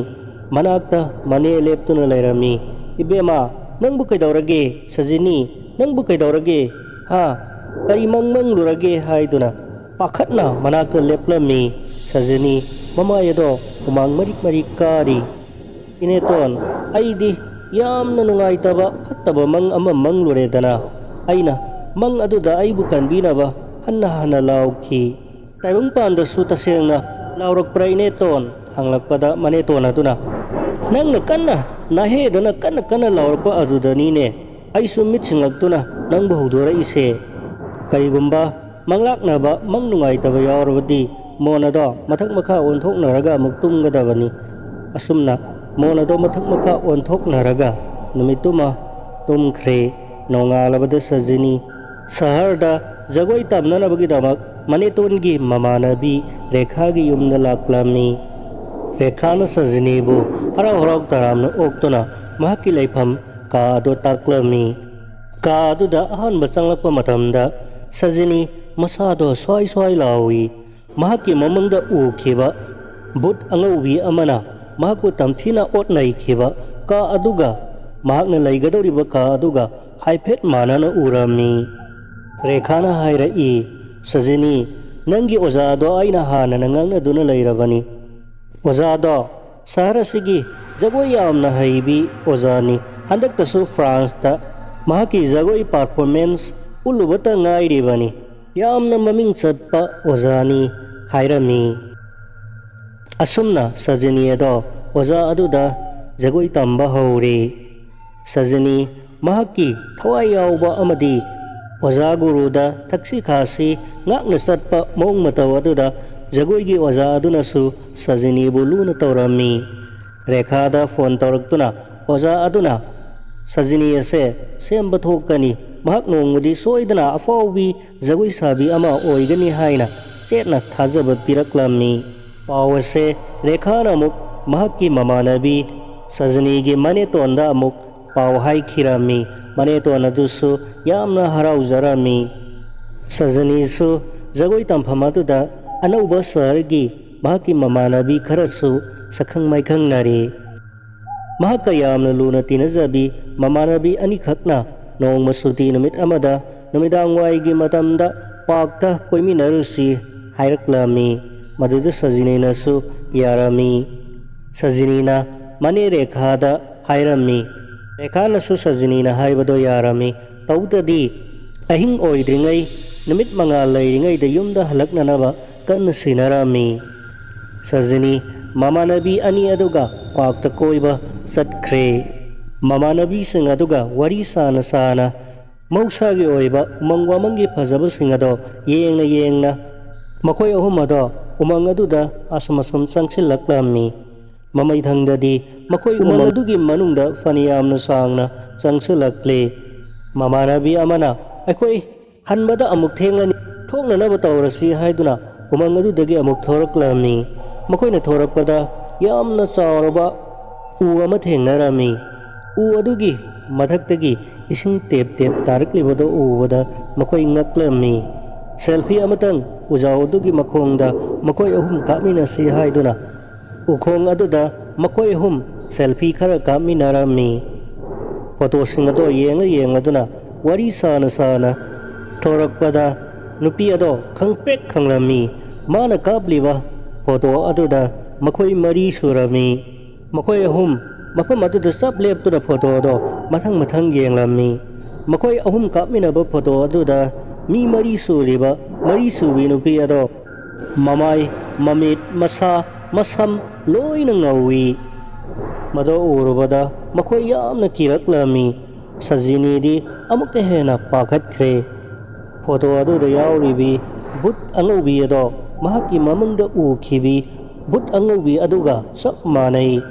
ꯃꯅꯥꯛꯇ ꯃꯅꯦ ꯂꯦꯞꯇꯨꯅ ꯂꯩꯔꯝꯃꯤ꯫ "ꯏꯕꯦꯝꯃ, ꯅꯪꯕꯨ ꯀꯩꯗꯧꯔꯒꯦ? ꯁꯖꯤꯅꯤ, ꯅꯪꯕꯨ ꯀꯩꯗꯧꯔꯒꯦ? ꯍꯥ? ꯀꯔꯤ ꯃꯪ ꯃꯪꯂꯨꯔꯒꯦ?" ꯍꯥꯏꯗꯨꯅ꯫ ꯄꯥꯈꯠꯅ ꯃꯅꯥꯛꯇ ꯂꯦꯞꯂꯝꯃꯤ꯫ ꯁꯖꯤꯅꯤ ꯃꯃꯥꯏ ꯑꯗꯣ ꯍꯨꯃꯥꯡ ꯃꯔꯤꯛ ꯃꯔꯤꯛ ꯀꯥꯔꯤ꯫ "ꯏꯅꯦꯇꯣꯟ, ꯑꯩꯗꯤ ꯌꯥꯝꯅ ꯅꯨꯡꯉꯥꯏꯇꯕ ꯐꯠꯇꯕ ꯃꯪ ꯑꯃ ꯃꯪꯂꯨꯔꯦꯗꯅ꯫ ꯑꯩꯅ ꯃꯪ ꯑꯗꯨꯗ ꯑꯩꯕꯨ ꯀꯟꯕꯤꯅꯕ ꯍꯟꯅ ꯍꯟꯅ ꯂꯥꯎꯈꯤ꯫ ꯇꯥꯏꯕꯪꯄꯥꯟꯗꯁꯨ ꯇꯁꯦꯡꯅ ꯂꯥꯎꯔꯛꯄ꯭ꯔꯥ, ꯏꯅꯦꯇꯣꯟ?" ꯍꯪꯂꯛꯄꯗ ꯃꯅꯦꯇꯣꯟ ꯑꯗꯨꯅ, "ꯅꯪꯅ ꯀꯟꯅ ꯅꯥꯍꯦꯗꯅ ꯀꯟꯅ ꯀꯟꯅ ꯂꯥꯎꯔꯛꯄ ꯑꯗꯨꯗꯅꯤꯅꯦ ꯑꯩꯁꯨ ꯃꯤꯠ ꯁꯤꯡꯂꯛꯇꯨꯅ ꯅꯪꯕꯨ ꯍꯧꯗꯣꯔꯛꯏꯁꯦ꯫ ꯀꯔꯤꯒꯨꯝꯕ ꯃꯪꯂꯥꯛꯅꯕ ꯃꯪ ꯅꯨꯡꯉꯥꯏꯇꯕ ꯌꯥꯎꯔꯕꯗꯤ ꯃꯣꯟ ꯑꯗꯣ ꯃꯊꯛ ꯃꯈꯥ ꯑꯣꯟꯊꯣꯛꯅꯔꯒ ꯑꯃꯨꯛ ꯇꯨꯝꯒꯗꯕꯅꯤ꯫" ꯑꯁꯨꯝꯅ ꯃꯣꯟ ꯑꯗꯣ ꯃꯊꯛ ꯃꯈꯥ ꯑꯣꯟꯊꯣꯛꯅꯔꯒ ꯅꯨꯃꯤꯠꯇꯨꯃ ꯇꯨꯝꯈ꯭ꯔꯦ꯫ ꯅꯣꯡꯉꯥꯜꯂꯕꯗ ꯁꯖꯤꯅꯤ ꯁꯍꯔꯗ ꯖꯒꯣꯏ ꯇꯝꯅꯅꯕꯒꯤꯗꯃꯛ ꯃꯅꯦꯇꯣꯟꯒꯤ ꯃꯃꯥꯟꯅꯕꯤ ꯔꯦꯈꯥꯒꯤ ꯌꯨꯝꯗ ꯂꯥꯛꯂꯝꯃꯤ꯫ ꯔꯦꯈꯥꯅ ꯁꯖꯤꯅꯤꯕꯨ ꯍꯔꯥꯎ ꯍꯔꯥꯎ ꯇꯔꯥꯝꯅ ꯑꯣꯛꯇꯨꯅ ꯃꯍꯥꯛꯀꯤ ꯂꯩꯐꯝ ꯀꯥ ꯑꯗꯨ ꯇꯥꯛꯂꯝꯃꯤ꯫ ꯀꯥ ꯑꯗꯨꯗ ꯑꯍꯥꯟꯕ ꯆꯪꯂꯛꯄ ꯃꯇꯝꯗ ꯁꯖꯤꯅꯤ ꯃꯁꯥꯗꯣ ꯁ꯭ꯋꯥꯏ ꯁ꯭ꯋꯥꯏ ꯂꯥꯎꯏ꯫ ꯃꯍꯥꯛꯀꯤ ꯃꯃꯥꯡꯗ ꯎꯈꯤꯕ ꯚꯨꯠ ꯑꯉꯧꯕꯤ ꯑꯃꯅ ꯃꯍꯥꯛꯄꯨ ꯇꯝꯊꯤꯅ ꯑꯣꯠ ꯅꯩꯈꯤꯕ ꯀꯥ ꯑꯗꯨꯒ ꯃꯍꯥꯛꯅ ꯂꯩꯒꯗꯧꯔꯤꯕ ꯀꯥ ꯑꯗꯨꯒ ꯍꯥꯏꯐꯦꯠ ꯃꯥꯟꯅꯅ ꯎꯔꯝꯃꯤ꯫ ꯔꯦꯈꯥꯅ ꯍꯥꯏꯔꯛꯏ, "ꯁꯖꯤꯅꯤ, ꯅꯪꯒꯤ ꯑꯣꯖꯥꯗꯣ ꯑꯩꯅ ꯍꯥꯟꯅꯅ ꯉꯥꯡꯅꯗꯨꯅ ꯂꯩꯔꯕꯅꯤ꯫ ꯑꯣꯖꯥꯗꯣ ꯁꯍꯔ ꯑꯁꯤꯒꯤ ꯖꯒꯣꯏ ꯌꯥꯝꯅ ꯍꯩꯕꯤ ꯑꯣꯖꯥꯅꯤ꯫ ꯍꯟꯗꯛꯇꯁꯨ ꯐ꯭ꯔꯥꯟꯁꯇ ꯃꯍꯥꯛꯀꯤ ꯖꯒꯣꯏ ꯄꯔꯐꯣꯔꯃꯦꯟꯁ ꯎꯠꯂꯨꯕꯇ ꯉꯥꯏꯔꯤꯕꯅꯤ꯫ ꯌꯥꯝꯅ ꯃꯃꯤꯡ ꯆꯠꯄ ꯑꯣꯖꯥꯅꯤ" ꯍꯥꯏꯔꯝꯃꯤ꯫ ꯑꯁꯨꯝꯅ ꯁꯖꯤꯅꯤ ꯑꯗꯣ ꯑꯣꯖꯥ ꯑꯗꯨꯗ ꯖꯒꯣꯏ ꯇꯝꯕ ꯍꯧꯔꯦ꯫ ꯁꯖꯤꯅꯤ ꯃꯍꯥꯛꯀꯤ ꯊꯋꯥꯏ ꯌꯥꯎꯕ ꯑꯃꯗꯤ ꯑꯣꯖꯥ ꯒꯨꯔꯨꯗ ꯊꯛꯁꯤ ꯈꯥꯁꯤ ꯉꯥꯛꯅ ꯆꯠꯄ ꯃꯑꯣꯡ ꯃꯇꯧ ꯑꯗꯨꯗ ꯖꯒꯣꯏꯒꯤ ꯑꯣꯖꯥ ꯑꯗꯨꯅꯁꯨ ꯁꯖꯤꯅꯤꯕꯨ ꯂꯨꯅ ꯇꯧꯔꯝꯃꯤ꯫ ꯔꯦꯈꯥꯗ ꯐꯣꯟ ꯇꯧꯔꯛꯇꯨꯅ ꯑꯣꯖꯥ ꯑꯗꯨꯅ ꯁꯖꯤꯅꯤ ꯑꯁꯦ ꯁꯦꯝꯕ ꯊꯣꯛꯀꯅꯤ, ꯃꯍꯥꯛ ꯅꯣꯡꯃꯗꯤ ꯁꯣꯏꯗꯅ ꯑꯐꯥꯎꯕꯤ ꯖꯒꯣꯏ ꯁꯥꯕꯤ ꯑꯃ ꯑꯣꯏꯒꯅꯤ ꯍꯥꯏꯅ ꯆꯦꯠꯅ ꯊꯥꯖꯕ ꯄꯤꯔꯛꯂꯝꯃꯤ꯫ ꯄꯥꯎ ꯑꯁꯦ ꯔꯦꯈꯥꯅ ꯑꯃꯨꯛ ꯃꯍꯥꯛꯀꯤ ꯃꯃꯥꯟꯅꯕꯤ ꯁꯖꯅꯤꯒꯤ ꯃꯅꯦꯇꯣꯟꯗ ꯑꯃꯨꯛ ꯄꯥꯎ ꯍꯥꯏꯈꯤꯔꯝꯃꯤ꯫ ꯃꯅꯦꯇꯣꯟ ꯑꯗꯨꯁꯨ ꯌꯥꯝꯅ ꯍꯔꯥꯎꯖꯔꯝꯃꯤ꯫ ꯁꯖꯅꯤꯁꯨ ꯖꯒꯣꯏ ꯇꯝꯐꯝ ꯑꯗꯨꯗ ꯑꯅꯧꯕ ꯁꯍꯔꯒꯤ ꯃꯍꯥꯛꯀꯤ ꯃꯃꯥꯟꯅꯕꯤ ꯈꯔꯁꯨ ꯁꯛꯈꯪ ꯃꯥꯏꯈꯪꯅꯔꯦ꯫ ꯃꯍꯥꯛꯀ ꯌꯥꯝꯅ ꯂꯨꯅ ꯇꯤꯟꯅꯖꯕꯤ ꯃꯃꯥꯟꯅꯕꯤ ꯑꯅꯤꯈꯛꯅ ꯅꯣꯡꯃ ꯁꯨꯇꯤ ꯅꯨꯃꯤꯠ ꯑꯃꯗ ꯅꯨꯃꯤꯗꯥꯡꯋꯥꯏꯒꯤ ꯃꯇꯝꯗ ꯄꯥꯔꯛꯇ ꯀꯣꯏꯃꯤꯟꯅꯔꯨꯁꯤ ꯍꯥꯏꯔꯛꯂꯝꯃꯤ꯫ ꯃꯗꯨꯗ ꯁꯖꯤꯅꯤꯅꯁꯨ ꯌꯥꯔꯝꯃꯤ꯫ ꯁꯖꯤꯅꯤꯅ ꯃꯅꯦ ꯔꯦꯈꯥꯗ ꯍꯥꯏꯔꯝꯃꯤ꯫ ꯔꯦꯈꯥꯅꯁꯨ ꯁꯖꯤꯅꯤꯅ ꯍꯥꯏꯕꯗꯣ ꯌꯥꯔꯝꯃꯤ꯫ ꯇꯧꯗꯗꯤ ꯑꯍꯤꯡ ꯑꯣꯏꯗ꯭ꯔꯤꯉꯩ, ꯅꯨꯃꯤꯠ ꯃꯉꯥꯜ ꯂꯩꯔꯤꯉꯩꯗ ꯌꯨꯝꯗ ꯍꯜꯂꯛꯅꯅꯕ ꯀꯟꯅ ꯁꯤꯟꯅꯔꯝꯃꯤ꯫ ꯁꯖꯤꯅꯤ ꯃꯃꯥꯟꯅꯕꯤ ꯑꯅꯤ ꯑꯗꯨꯒ ꯄꯥꯔꯛꯇ ꯀꯣꯏꯕ ꯆꯠꯈ꯭ꯔꯦ꯫ ꯃꯃꯥꯟꯅꯕꯤꯁꯤꯡ ꯑꯗꯨꯒ ꯋꯥꯔꯤ ꯁꯥꯅ ꯁꯥꯅ ꯃꯍꯧꯁꯥꯒꯤ ꯑꯣꯏꯕ ꯎꯃꯪ ꯋꯥꯃꯪꯒꯤ ꯐꯖꯕꯁꯤꯡ ꯑꯗꯣ ꯌꯦꯡꯅ ꯌꯦꯡꯅ ꯃꯈꯣꯏ ꯑꯍꯨꯝ ꯑꯗꯣ ꯎꯃꯪ ꯑꯗꯨꯗ ꯑꯁꯨꯝ ꯑꯁꯨꯝ ꯆꯪꯁꯤꯜꯂꯛꯂꯝꯃꯤ꯫ ꯃꯃꯩꯊꯪꯗꯗꯤ ꯃꯈꯣꯏ ꯎꯃꯪ ꯑꯗꯨꯒꯤ ꯃꯅꯨꯡꯗ ꯐꯅꯌꯥꯝꯅ ꯁꯥꯡꯅ ꯆꯪꯁꯤꯜꯂꯛꯂꯦ꯫ ꯃꯃꯥꯟꯅꯕꯤ ꯑꯃꯅ, "ꯑꯩꯈꯣꯏ ꯍꯟꯕꯗ ꯑꯃꯨꯛ ꯊꯦꯡꯂꯅꯤ, ꯊꯣꯛꯅꯅꯕ ꯇꯧꯔꯁꯤ" ꯍꯥꯏꯗꯨꯅ ꯎꯃꯪ ꯑꯗꯨꯗꯒꯤ ꯑꯃꯨꯛ ꯊꯣꯔꯛꯂꯝꯃꯤ꯫ ꯃꯈꯣꯏꯅ ꯊꯣꯔꯛꯄꯗ ꯌꯥꯝꯅ ꯆꯥꯎꯔꯕ ꯎ ꯑꯃ ꯊꯦꯡꯅꯔꯝꯃꯤ꯫ ꯎ ꯑꯗꯨꯒꯤ ꯃꯊꯛꯇꯒꯤ ꯏꯁꯤꯡ ꯇꯦꯞ ꯇꯦꯞ ꯇꯥꯔꯛꯂꯤꯕꯗꯨ ꯎꯕꯗ ꯃꯈꯣꯏ ꯉꯛꯂꯝꯃꯤ꯫ ꯁꯦꯜꯐꯤ ꯑꯃꯇꯪ ꯎꯖꯥꯎ ꯑꯗꯨꯒꯤ ꯃꯈꯣꯡꯗ ꯃꯈꯣꯏ ꯑꯍꯨꯝ ꯀꯥꯞꯃꯤꯟꯅꯁꯤ ꯍꯥꯏꯗꯨꯅ ꯎꯈꯣꯡ ꯑꯗꯨꯗ ꯃꯈꯣꯏ ꯑꯍꯨꯝ ꯁꯦꯜꯐꯤ ꯈꯔ ꯀꯥꯞꯃꯤꯟꯅꯔꯝꯃꯤ꯫ ꯐꯣꯇꯣꯁꯤꯡ ꯑꯗꯣ ꯌꯦꯡꯂ ꯌꯦꯡꯂꯗꯨꯅ ꯋꯥꯔꯤ ꯁꯥꯅ ꯁꯥꯅ ꯊꯣꯔꯛꯄꯗ ꯅꯨꯄꯤ ꯑꯗꯣ ꯈꯪꯄ꯭ꯔꯦꯛ ꯈꯪꯂꯝꯃꯤ꯫ ꯃꯥꯅ ꯀꯥꯞꯂꯤꯕ ꯐꯣꯇꯣ ꯑꯗꯨꯗ ꯃꯈꯣꯏ ꯃꯔꯤ ꯁꯨꯔꯝꯃꯤ꯫ ꯃꯈꯣꯏ ꯑꯍꯨꯝ ꯃꯐꯝ ꯑꯗꯨꯗ ꯆꯞ ꯂꯦꯞꯇꯨꯅ ꯐꯣꯇꯣ ꯑꯗꯣ ꯃꯊꯪ ꯃꯊꯪ ꯌꯦꯡꯂꯝꯃꯤ꯫ ꯃꯈꯣꯏ ꯑꯍꯨꯝ ꯀꯥꯞꯃꯤꯟꯅꯕ ꯐꯣꯇꯣ ꯑꯗꯨꯗ ꯃꯤ ꯃꯔꯤ ꯁꯨꯔꯤꯕ ꯃꯔꯤ ꯁꯨꯕꯤ ꯅꯨꯄꯤ ꯑꯗꯣ ꯃꯃꯥꯏ, ꯃꯃꯤꯠ, ꯃꯁꯥ, ꯃꯁꯝ ꯂꯣꯏꯅ ꯉꯧꯏ꯫ ꯃꯗꯨ ꯎꯔꯨꯕꯗ ꯃꯈꯣꯏ ꯌꯥꯝꯅ ꯀꯤꯔꯛꯂꯝꯃꯤ꯫ ꯁꯖꯤꯅꯤꯗꯤ ꯑꯃꯨꯛꯀ ꯍꯦꯟꯅ ꯄꯥꯈꯠꯈ꯭ꯔꯦ꯫ ꯐꯣꯇꯣ ꯑꯗꯨꯗ ꯌꯥꯎꯔꯤꯕꯤ ꯕꯨꯠ ꯑꯉꯧꯕꯤ ꯑꯗꯣ ꯃꯍꯥꯛꯀꯤ ꯃꯃꯪꯗ ꯎꯈꯤꯕꯤ ꯕꯨꯠ ꯑꯉꯧꯕꯤ ꯑꯗꯨꯒ ꯆꯞ ꯃꯥꯟꯅꯩ꯫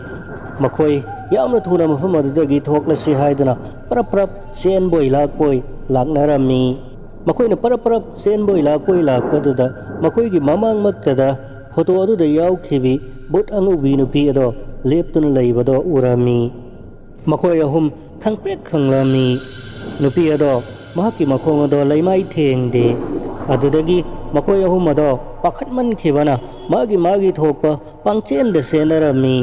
ꯃꯈꯣꯏ ꯌꯥꯝꯅ ꯊꯨꯅ ꯃꯐꯝ ꯑꯗꯨꯗꯒꯤ ꯊꯣꯛꯂꯁꯤ ꯍꯥꯏꯗꯨꯅ ꯄꯔꯞ ꯄꯔꯞ ꯆꯦꯟꯕꯣꯏ ꯂꯥꯛꯄꯣꯏ ꯂꯥꯛꯅꯔꯝꯃꯤ꯫ ꯃꯈꯣꯏꯅ ꯄꯔꯞ ꯄꯔꯞ ꯆꯦꯟꯕꯣꯏ ꯂꯥꯛꯄꯣꯏ ꯂꯥꯛꯄꯗꯨꯗ ꯃꯈꯣꯏꯒꯤ ꯃꯃꯥꯡꯃꯛꯇꯗ ꯐꯣꯇꯣ ꯑꯗꯨꯗ ꯌꯥꯎꯈꯤꯕꯤ ꯕꯨꯠ ꯑꯉꯧꯕꯤ ꯅꯨꯄꯤ ꯑꯗꯣ ꯂꯦꯞꯇꯨꯅ ꯂꯩꯕꯗꯣ ꯎꯔꯝꯃꯤ꯫ ꯃꯈꯣꯏ ꯑꯍꯨꯝ ꯈꯪꯄ꯭ꯔꯦꯛ ꯈꯪꯂꯝꯃꯤ꯫ ꯅꯨꯄꯤ ꯑꯗꯣ ꯃꯍꯥꯛꯀꯤ ꯃꯈꯣꯡ ꯑꯗꯣ ꯂꯩꯃꯥꯏ ꯊꯦꯡꯗꯦ꯫ ꯑꯗꯨꯗꯒꯤ ꯃꯈꯣꯏ ꯑꯍꯨꯝ ꯑꯗꯣ ꯄꯥꯈꯠꯃꯟꯈꯤꯕꯅ ꯃꯥꯒꯤ ꯃꯥꯒꯤ ꯊꯣꯛꯄ ꯄꯪꯆꯦꯟꯗ ꯆꯦꯟꯅꯔꯝꯃꯤ꯫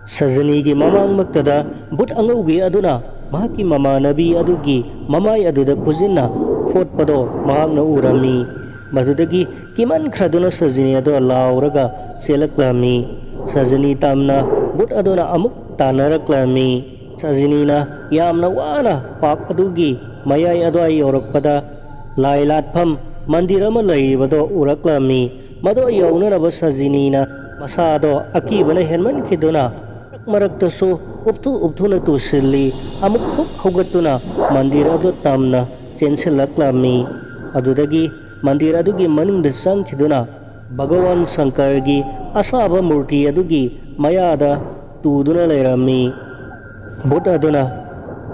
ꯁꯖꯅꯤꯒꯤ ꯃꯃꯥꯡꯃꯛꯇꯗ ꯕꯨꯠ ꯑꯉꯧꯕꯤ ꯑꯗꯨꯅ ꯃꯍꯥꯛꯀꯤ ꯃꯃꯥꯟꯅꯕꯤ ꯑꯗꯨꯒꯤ ꯃꯃꯥꯏ ꯑꯗꯨꯗ ꯈꯨꯖꯤꯟꯅ ꯈꯣꯠꯄꯗꯣ ꯃꯍꯥꯛꯅ ꯎꯔꯝꯃꯤ꯫ ꯃꯗꯨꯗꯒꯤ ꯀꯤꯃꯟꯈ꯭ꯔꯗꯨꯅ ꯁꯖꯤꯅꯤ ꯑꯗꯣ ꯂꯥꯎꯔꯒ ꯆꯦꯜꯂꯛꯂꯝꯃꯤ꯫ ꯁꯖꯤꯅꯤ ꯇꯝꯅ ꯚꯨꯠ ꯑꯗꯨꯅ ꯑꯃꯨꯛ ꯇꯥꯟꯅꯔꯛꯂꯝꯃꯤ꯫ ꯁꯖꯤꯅꯤꯅ ꯌꯥꯝꯅ ꯋꯥꯅ ꯄꯥꯛ ꯑꯗꯨꯒꯤ ꯃꯌꯥꯏ ꯑꯗꯨꯋꯥꯏ ꯌꯧꯔꯛꯄꯗ ꯂꯥꯏ ꯂꯥꯠꯐꯝ ꯃꯟꯗꯤꯔ ꯑꯃ ꯂꯩꯔꯤꯕꯗꯣ ꯎꯔꯛꯂꯝꯃꯤ꯫ ꯃꯗꯨ ꯌꯧꯅꯅꯕ ꯁꯖꯤꯅꯤꯅ ꯃꯁꯥꯗꯣ ꯑꯀꯤꯕꯅ ꯍꯦꯟꯃꯟꯈꯤꯗꯨꯅ ꯃꯔꯛ ꯃꯔꯛꯇꯁꯨ ꯎꯞꯊꯨ ꯎꯞꯊꯨꯅ ꯇꯨꯁꯤꯜꯂꯤ꯫ ꯑꯃꯨꯛ ꯐꯨꯛ ꯍꯧꯒꯠꯇꯨꯅ ꯃꯟꯗꯤꯔ ꯑꯗꯨ ꯇꯝꯅ ꯆꯦꯟꯁꯤꯜꯂꯛꯂꯝꯃꯤ꯫ ꯑꯗꯨꯗꯒꯤ ꯃꯟꯗꯤꯔ ꯑꯗꯨꯒꯤ ꯃꯅꯨꯡꯗ ꯆꯪꯈꯤꯗꯨꯅ ꯚꯒꯋꯥꯟ ꯁꯪꯀꯔꯒꯤ ꯑꯁꯥꯕ ꯃꯨꯔꯇꯤ ꯑꯗꯨꯒꯤ ꯃꯌꯥꯗ ꯇꯨꯗꯨꯅ ꯂꯩꯔꯝꯃꯤ꯫ ꯚꯨꯠ ꯑꯗꯨꯅ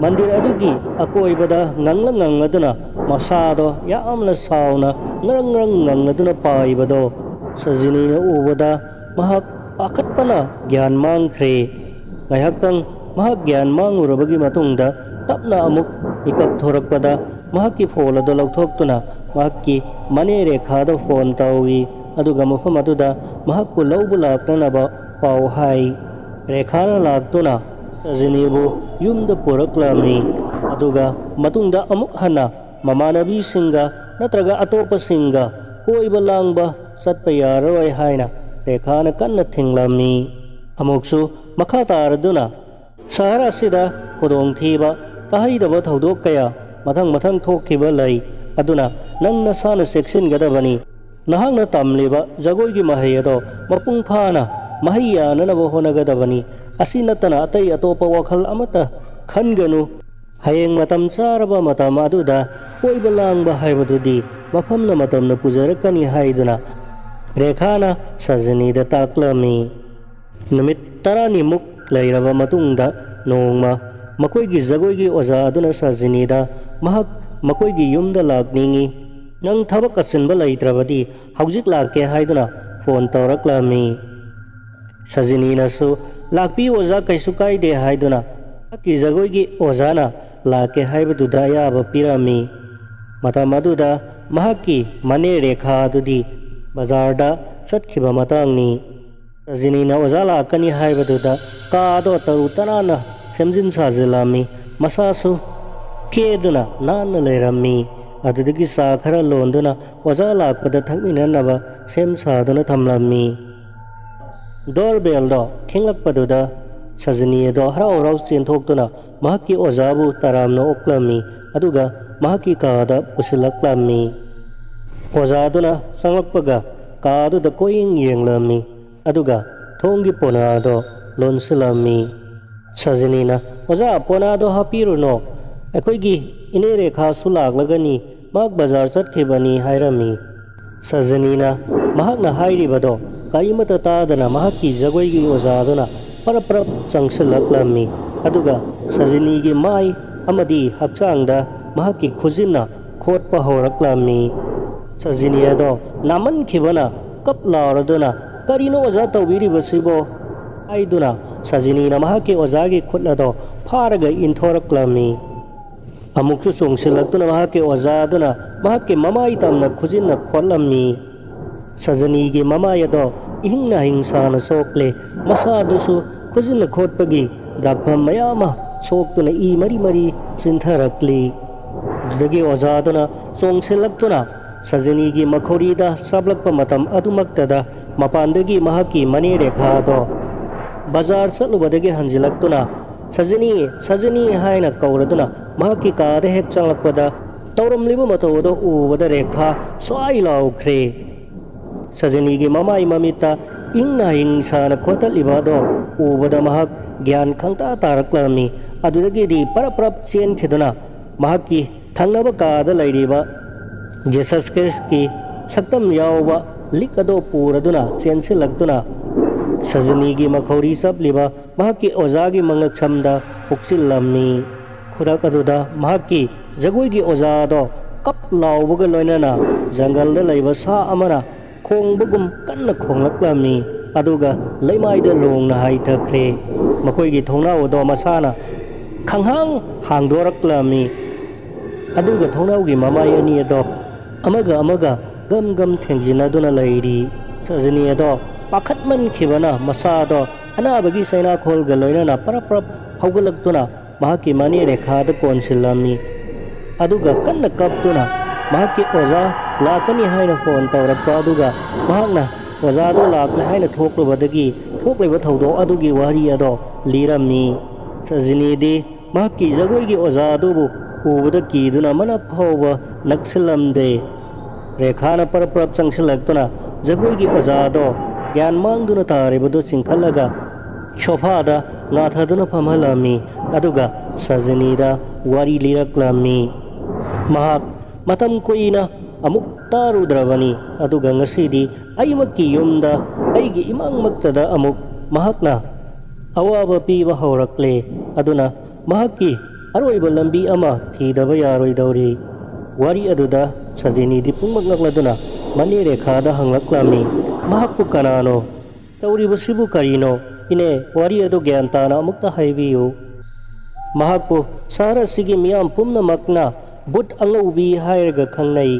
ꯃꯟꯗꯤꯔ ꯑꯗꯨꯒꯤ ꯑꯀꯣꯏꯕꯗ ꯉꯪꯂ ꯉꯪꯂꯗꯨꯅ ꯃꯁꯥꯗꯣ ꯌꯥꯝꯅ ꯁꯥꯎꯅ ꯉꯔꯪ ꯉꯔꯪ ꯉꯪꯂꯗꯨꯅ ꯄꯥꯏꯕꯗꯣ ꯁꯖꯤꯅꯤꯅ ꯎꯕꯗ ꯃꯍꯥꯛ ꯄꯥꯈꯠꯄꯅ ꯒ꯭ꯌꯥꯟ ꯃꯥꯡꯈ꯭ꯔꯦ꯫ ꯉꯥꯏꯍꯥꯛꯇꯪ ꯃꯍꯥꯛ ꯒ꯭ꯌꯥꯟ ꯃꯥꯡꯂꯨꯔꯕꯒꯤ ꯃꯇꯨꯡꯗ ꯇꯞꯅ ꯑꯃꯨꯛ ꯃꯤꯀꯞ ꯊꯣꯔꯛꯄꯗ ꯃꯍꯥꯛꯀꯤ ꯐꯣꯟ ꯑꯗꯨ ꯂꯧꯊꯣꯛꯇꯨꯅ ꯃꯍꯥꯛꯀꯤ ꯃꯅꯦ ꯔꯦꯈꯥꯗ ꯐꯣꯟ ꯇꯧꯏ, ꯑꯗꯨꯒ ꯃꯐꯝ ꯑꯗꯨꯗ ꯃꯍꯥꯛꯄꯨ ꯂꯧꯕ ꯂꯥꯛꯅꯅꯕ ꯄꯥꯎ ꯍꯥꯏ꯫ ꯔꯦꯈꯥꯅ ꯂꯥꯛꯇꯨꯅ ꯁꯖꯤꯅꯤꯕꯨ ꯌꯨꯝꯗ ꯄꯨꯔꯛꯂꯝꯃꯤ꯫ ꯑꯗꯨꯒ ꯃꯇꯨꯡꯗ ꯑꯃꯨꯛ ꯍꯟꯅ ꯃꯃꯥꯟꯅꯕꯤꯁꯤꯡꯒ ꯅꯠꯇ꯭ꯔꯒ ꯑꯇꯣꯞꯄꯁꯤꯡꯒ ꯀꯣꯏꯕ ꯂꯥꯡꯕ ꯆꯠꯄ ꯌꯥꯔꯔꯣꯏ ꯍꯥꯏꯅ ꯔꯦꯈꯥꯅ ꯀꯟꯅ ꯊꯤꯡꯂꯝꯃꯤ꯫ ꯑꯃꯨꯛꯁꯨ ꯃꯈꯥ ꯇꯥꯔꯗꯨꯅ ꯁꯍꯔ ꯑꯁꯤꯗ ꯈꯨꯗꯣꯡꯊꯤꯕ ꯇꯥꯍꯩꯗꯕ ꯊꯧꯗꯣꯛ ꯀꯌꯥ ꯃꯊꯪ ꯃꯊꯪ ꯊꯣꯛꯈꯤꯕ ꯂꯩ꯫ ꯑꯗꯨꯅ ꯅꯪ ꯅꯁꯥꯅ ꯆꯦꯛꯁꯤꯟꯒꯗꯕꯅꯤ꯫ ꯅꯍꯥꯛꯅ ꯇꯝꯂꯤꯕ ꯖꯒꯣꯏꯒꯤ ꯃꯍꯩ ꯑꯗꯣ ꯃꯄꯨꯡ ꯐꯥꯅ ꯃꯍꯩ ꯌꯥꯅꯅꯕ ꯍꯣꯠꯅꯒꯗꯕꯅꯤ꯫ ꯑꯁꯤ ꯅꯠꯇꯅ ꯑꯇꯩ ꯑꯇꯣꯞꯄ ꯋꯥꯈꯜ ꯑꯃꯠꯇ ꯈꯟꯒꯅꯨ꯫ ꯍꯌꯦꯡ ꯃꯇꯝ ꯆꯥꯔꯕ ꯃꯇꯝ ꯑꯗꯨꯗ ꯀꯣꯏꯕ ꯂꯥꯡꯕ ꯍꯥꯏꯕꯗꯨꯗꯤ ꯃꯐꯝꯅ ꯃꯇꯝꯅ ꯄꯨꯖꯔꯛꯀꯅꯤ ꯍꯥꯏꯗꯨꯅ ꯔꯦꯈꯥꯅ ꯁꯖꯅꯤꯗ ꯇꯥꯛꯂꯝꯃꯤ꯫ ꯅꯨꯃꯤꯠ ꯇꯔꯥꯅꯤꯃꯨꯛ ꯂꯩꯔꯕ ꯃꯇꯨꯡꯗ ꯅꯣꯡꯃ ꯃꯈꯣꯏꯒꯤ ꯖꯒꯣꯏꯒꯤ ꯑꯣꯖꯥ ꯑꯗꯨꯅ ꯁꯖꯅꯤꯗ ꯃꯍꯥꯛ ꯃꯈꯣꯏꯒꯤ ꯌꯨꯝꯗ ꯂꯥꯛꯅꯤꯡꯏ, ꯅꯪ ꯊꯕꯛ ꯑꯆꯤꯟꯕ ꯂꯩꯇ꯭ꯔꯕꯗꯤ ꯍꯧꯖꯤꯛ ꯂꯥꯛꯀꯦ ꯍꯥꯏꯗꯨꯅ ꯐꯣꯟ ꯇꯧꯔꯛꯂꯝꯃꯤ꯫ ꯁꯖꯤꯅꯤꯅꯁꯨ "ꯂꯥꯛꯄꯤꯌꯨ ꯑꯣꯖꯥ, ꯀꯩꯁꯨ ꯀꯥꯏꯗꯦ" ꯍꯥꯏꯗꯨꯅ ꯃꯍꯥꯛꯀꯤ ꯖꯒꯣꯏꯒꯤ ꯑꯣꯖꯥꯅ ꯂꯥꯛꯀꯦ ꯍꯥꯏꯕꯗꯨꯗ ꯑꯌꯥꯕ ꯄꯤꯔꯝꯃꯤ꯫ ꯃꯇꯝ ꯑꯗꯨꯗ ꯃꯍꯥꯛꯀꯤ ꯃꯅꯦ ꯔꯦꯈꯥ ꯑꯗꯨꯗꯤ ꯕꯖꯥꯔꯗ ꯆꯠꯈꯤꯕ ꯃꯇꯥꯡꯅꯤ꯫ ꯁꯖꯤꯅꯤꯅ ꯑꯣꯖꯥ ꯂꯥꯛꯀꯅꯤ ꯍꯥꯏꯕꯗꯨꯗ ꯀꯥ ꯑꯗꯣ ꯇꯔꯨ ꯇꯅꯥꯟꯅ ꯁꯦꯝꯖꯤꯟ ꯁꯥꯖꯤꯜꯂꯝꯃꯤ꯫ ꯃꯁꯥꯁꯨ ꯀꯦꯗꯨꯅ ꯅꯥꯟꯅ ꯂꯩꯔꯝꯃꯤ꯫ ꯑꯗꯨꯗꯒꯤ ꯆꯥ ꯈꯔ ꯂꯣꯟꯗꯨꯅ ꯑꯣꯖꯥ ꯂꯥꯛꯄꯗ ꯊꯛꯃꯤꯟꯅꯅꯕ ꯁꯦꯝ ꯁꯥꯗꯨꯅ ꯊꯝꯂꯝꯃꯤ꯫ ꯗꯣꯔꯕꯦꯜꯗꯣ ꯈꯤꯡꯂꯛꯄꯗꯨꯗ ꯁꯖꯅꯤ ꯑꯗꯣ ꯍꯔꯥꯎ ꯍꯔꯥꯎ ꯆꯦꯟꯊꯣꯛꯇꯨꯅ ꯃꯍꯥꯛꯀꯤ ꯑꯣꯖꯥꯕꯨ ꯇꯔꯥꯝꯅ ꯑꯣꯛꯂꯝꯃꯤ, ꯑꯗꯨꯒ ꯃꯍꯥꯛꯀꯤ ꯀꯥꯗ ꯄꯨꯁꯤꯜꯂꯛꯂꯝꯃꯤ꯫ ꯑꯣꯖꯥꯗꯨꯅ ꯆꯪꯂꯛꯄꯒ ꯀꯥꯗꯨꯗ ꯀꯣꯏꯌꯦꯡ ꯌꯦꯡꯂꯝꯃꯤ, ꯑꯗꯨꯒ ꯊꯣꯡꯒꯤ ꯄꯣꯅꯥꯗꯣ ꯂꯣꯟꯁꯤꯜꯂꯝꯃꯤ꯫ ꯁꯖꯅꯤꯅ, "ꯑꯣꯖꯥ, ꯄꯣꯅꯥꯗꯣ ꯍꯥꯞꯄꯤꯔꯨꯅꯣ, ꯑꯩꯈꯣꯏꯒꯤ ꯏꯅꯦ ꯔꯦꯈꯥꯁꯨ ꯂꯥꯛꯂꯒꯅꯤ, ꯃꯍꯥꯛ ꯕꯖꯥꯔ ꯆꯠꯈꯤꯕꯅꯤ" ꯍꯥꯏꯔꯝꯃꯤ꯫ ꯁꯖꯅꯤꯅ ꯃꯍꯥꯛꯅ ꯍꯥꯏꯔꯤꯕꯗꯣ ꯀꯔꯤꯃꯠꯇ ꯇꯥꯗꯅ ꯃꯍꯥꯛꯀꯤ ꯖꯒꯣꯏꯒꯤ ꯑꯣꯖꯥꯗꯨꯅ ꯄꯔꯞ ꯄꯔꯞ ꯆꯪꯁꯤꯜꯂꯛꯂꯝꯃꯤ, ꯑꯗꯨꯒ ꯁꯖꯅꯤꯒꯤ ꯃꯥꯏ ꯑꯃꯗꯤ ꯍꯛꯆꯥꯡꯗ ꯃꯍꯥꯛꯀꯤ ꯈꯨꯖꯤꯟꯅ ꯈꯣꯠꯄ ꯍꯧꯔꯛꯂꯝꯃꯤ꯫ ꯁꯖꯅꯤ ꯑꯗꯣ ꯅꯥꯃꯟꯈꯤꯕꯅ ꯀꯞ ꯂꯥꯎꯔꯗꯨꯅ, "ꯀꯔꯤꯅꯣ ꯑꯣꯖꯥ ꯇꯧꯕꯤꯔꯤꯕꯁꯤꯕꯣ?" ꯍꯥꯏꯗꯨꯅ ꯁꯖꯅꯤꯅ ꯃꯍꯥꯛꯀꯤ ꯑꯣꯖꯥꯒꯤ ꯈꯨꯠ ꯑꯗꯣ ꯐꯥꯔꯒ ꯏꯟꯊꯣꯔꯛꯂꯝꯃꯤ꯫ ꯑꯃꯨꯛꯁꯨ ꯆꯣꯡꯁꯤꯜꯂꯛꯇꯨꯅ ꯃꯍꯥꯛꯀꯤ ꯑꯣꯖꯥꯗꯨꯅ ꯃꯍꯥꯛꯀꯤ ꯃꯃꯥꯏ ꯇꯝꯅ ꯈꯨꯖꯤꯟꯅ ꯈꯣꯠꯂꯝꯃꯤ꯫ ꯁꯖꯅꯤꯒꯤ ꯃꯃꯥꯏ ꯑꯗꯣ ꯏꯍꯤꯡ ꯅꯥꯍꯤꯡ ꯁꯥꯅ ꯁꯣꯛꯂꯦ꯫ ꯃꯁꯥꯗꯨꯁꯨ ꯈꯨꯖꯤꯟꯅ ꯈꯣꯠꯄꯒꯤ ꯗꯥꯛꯐꯝ ꯃꯌꯥꯝ ꯑꯃ ꯁꯣꯛꯇꯨꯅ ꯏ ꯃꯔꯤ ꯃꯔꯤ ꯆꯤꯟꯊꯔꯛꯂꯤ꯫ ꯑꯗꯨꯗꯒꯤ ꯑꯣꯖꯥꯗꯨꯅ ꯆꯣꯡꯁꯤꯜꯂꯛꯇꯨꯅ ꯁꯖꯅꯤꯒꯤ ꯃꯈꯧꯔꯤꯗ ꯆꯥꯞꯂꯛꯄ ꯃꯇꯝ ꯑꯗꯨꯃꯛꯇꯗ ꯃꯄꯥꯟꯗꯒꯤ ꯃꯍꯥꯛꯀꯤ ꯃꯅꯦ ꯔꯦꯈꯥꯗꯣ ꯕꯖꯥꯔ ꯆꯠꯂꯨꯕꯗꯒꯤ ꯍꯟꯖꯤꯜꯂꯛꯇꯨꯅ, "ꯁꯖꯅꯤ, ꯁꯖꯅꯤ" ꯍꯥꯏꯅ ꯀꯧꯔꯗꯨꯅ ꯃꯍꯥꯛꯀꯤ ꯀꯥꯗ ꯍꯦꯛ ꯆꯪꯂꯛꯄꯗ ꯇꯧꯔꯝꯂꯤꯕ ꯃꯇꯧ ꯑꯗꯨ ꯎꯕꯗ ꯔꯦꯈꯥ ꯁ꯭ꯋꯥꯏ ꯂꯥꯎꯈ꯭ꯔꯦ꯫ ꯁꯖꯅꯤꯒꯤ ꯃꯃꯥꯏ ꯃꯃꯤꯠꯇ ꯏꯪꯅ ꯍꯤꯡꯁꯥꯅ ꯈꯣꯠꯇꯠꯂꯤꯕ ꯑꯗꯣ ꯎꯕꯗ ꯃꯍꯥꯛ ꯒ꯭ꯌꯥꯟ ꯈꯪꯇꯥ ꯇꯥꯔꯛꯂꯝꯃꯤ꯫ ꯑꯗꯨꯗꯒꯤꯗꯤ ꯄꯔꯞ ꯄꯔꯞ ꯆꯦꯟꯈꯤꯗꯨꯅ ꯃꯍꯥꯛꯀꯤ ꯊꯪꯅꯕ ꯀꯥꯗ ꯂꯩꯔꯤꯕ ꯖꯤꯁꯁ ꯈ꯭ꯔꯤꯁꯀꯤ ꯁꯛꯇꯝ ꯌꯥꯎꯕ ꯂꯤꯛ ꯑꯗꯨ ꯄꯨꯔꯗꯨꯅ ꯆꯦꯟꯁꯤꯜꯂꯛꯇꯨꯅ ꯁꯖꯅꯤꯒꯤ ꯃꯈꯧꯔꯤ ꯆꯞꯂꯤꯕ ꯃꯍꯥꯛꯀꯤ ꯑꯣꯖꯥꯒꯤ ꯃꯉꯛꯁꯝꯗ ꯍꯨꯛꯆꯤꯜꯂꯝꯃꯤ꯫ ꯈꯨꯗꯛ ꯑꯗꯨꯗ ꯃꯍꯥꯛꯀꯤ ꯖꯒꯣꯏꯒꯤ ꯑꯣꯖꯥ ꯑꯗꯣ ꯀꯞ ꯂꯥꯎꯕꯒ ꯂꯣꯏꯅꯅ ꯖꯪꯒꯜꯗ ꯂꯩꯕ ꯁꯥ ꯑꯃꯅ ꯈꯣꯡꯕꯒꯨꯝ ꯀꯟꯅ ꯈꯣꯡꯂꯛꯂꯝꯃꯤ, ꯑꯗꯨꯒ ꯂꯩꯃꯥꯏꯗ ꯂꯣꯡꯅ ꯍꯥꯏꯊꯈ꯭ꯔꯦ꯫ ꯃꯈꯣꯏꯒꯤ ꯊꯣꯡꯅꯥꯎ ꯑꯗꯣ ꯃꯁꯥꯅ ꯈꯪꯍꯥꯡ ꯍꯥꯡꯗꯣꯔꯛꯂꯝꯃꯤ, ꯑꯗꯨꯒ ꯊꯣꯡꯅꯥꯎꯒꯤ ꯃꯃꯥꯏ ꯑꯅꯤ ꯑꯗꯣ ꯑꯃꯒ ꯑꯃꯒ ꯒꯝ ꯒꯝ ꯊꯦꯡꯖꯤꯟꯅꯗꯨꯅ ꯂꯩꯔꯤ꯫ ꯁꯖꯅꯤ ꯑꯗꯣ ꯄꯥꯈꯠꯃꯟꯈꯤꯕꯅ ꯃꯁꯥꯗꯣ ꯑꯅꯥꯕꯒꯤ ꯆꯩꯅꯥꯈꯣꯜꯒ ꯂꯣꯏꯅꯅ ꯄꯔꯞ ꯄꯔꯞ ꯍꯧꯒꯠꯂꯛꯇꯨꯅ ꯃꯍꯥꯛꯀꯤ ꯃꯅꯦ ꯔꯦꯈꯥꯗ ꯀꯣꯟꯁꯤꯜꯂꯝꯃꯤ꯫ ꯑꯗꯨꯒ ꯀꯟꯅ ꯀꯞꯇꯨꯅ ꯃꯍꯥꯛꯀꯤ ꯑꯣꯖꯥ ꯂꯥꯛꯀꯅꯤ ꯍꯥꯏꯅ ꯐꯣꯟ ꯇꯧꯔꯛꯄ ꯑꯗꯨꯒ ꯃꯍꯥꯛꯅ ꯑꯣꯖꯥꯗꯨ ꯂꯥꯛꯂꯦ ꯍꯥꯏꯅ ꯊꯣꯛꯂꯨꯕꯗꯒꯤ ꯊꯣꯛꯂꯤꯕ ꯊꯧꯗꯣꯛ ꯑꯗꯨꯒꯤ ꯋꯥꯔꯤ ꯑꯗꯣ ꯂꯤꯔꯝꯃꯤ꯫ ꯁꯖꯤꯅꯤꯗꯤ ꯃꯍꯥꯛꯀꯤ ꯖꯒꯣꯏꯒꯤ ꯑꯣꯖꯥ ꯑꯗꯨꯕꯨ ꯎꯕꯗ ꯀꯤꯗꯨꯅ ꯃꯅꯥꯛ ꯐꯥꯎꯕ ꯅꯛꯁꯤꯜꯂꯝꯗꯦ꯫ ꯔꯦꯈꯥꯅ ꯄꯔꯞ ꯄꯔꯞ ꯆꯪꯁꯤꯜꯂꯛꯇꯨꯅ ꯖꯒꯣꯏꯒꯤ ꯑꯣꯖꯥꯗꯣ ꯒ꯭ꯌꯥꯟ ꯃꯥꯡꯗꯨꯅ ꯇꯥꯔꯤꯕꯗꯨ ꯆꯤꯡꯈꯠꯂꯒ ꯁꯣꯐꯥꯗ ꯉꯥꯊꯗꯨꯅ ꯐꯝꯍꯜꯂꯝꯃꯤ꯫ ꯑꯗꯨꯒ ꯁꯖꯤꯅꯤꯗ ꯋꯥꯔꯤ ꯂꯤꯔꯛꯂꯝꯃꯤ꯫ ꯃꯍꯥꯛ ꯃꯇꯝ ꯀꯨꯏꯅ ꯑꯃꯨꯛ ꯇꯥꯔꯨꯗ꯭ꯔꯕꯅꯤ꯫ ꯑꯗꯨꯒ ꯉꯁꯤꯗꯤ ꯑꯩꯃꯛꯀꯤ ꯌꯨꯝꯗ ꯑꯩꯒꯤ ꯏꯃꯥꯡꯃꯛꯇꯗ ꯑꯃꯨꯛ ꯃꯍꯥꯛꯅ ꯑꯋꯥꯕ ꯄꯤꯕ ꯍꯧꯔꯛꯂꯦ꯫ ꯑꯗꯨꯅ ꯃꯍꯥꯛꯀꯤ ꯑꯔꯣꯏꯕ ꯂꯝꯕꯤ ꯑꯃ ꯊꯤꯗꯕ ꯌꯥꯔꯣꯏꯗꯧꯔꯤ꯫ ꯋꯥꯔꯤ ꯑꯗꯨꯗ ꯁꯖꯤꯅꯤꯗꯤ ꯄꯨꯡꯉꯛ ꯉꯛꯂꯗꯨꯅ ꯃꯅꯦ ꯔꯦꯈꯥꯗ ꯍꯪꯂꯛꯂꯝꯃꯤ, "ꯃꯍꯥꯛꯄꯨ ꯀꯅꯥꯅꯣ? ꯇꯧꯔꯤꯕꯁꯤꯕꯨ ꯀꯔꯤꯅꯣ? ꯏꯅꯦ, ꯋꯥꯔꯤ ꯑꯗꯨ ꯒ꯭ꯌꯥꯟ ꯇꯥꯅ ꯑꯃꯨꯛꯇ ꯍꯥꯏꯕꯤꯌꯨ꯫" ꯃꯍꯥꯛꯄꯨ ꯁꯍꯔ ꯑꯁꯤꯒꯤ ꯃꯤꯌꯥꯝ ꯄꯨꯝꯅꯃꯛꯅ ꯕꯨꯠ ꯑꯉꯧꯕꯤ ꯍꯥꯏꯔꯒ ꯈꯪꯅꯩ꯫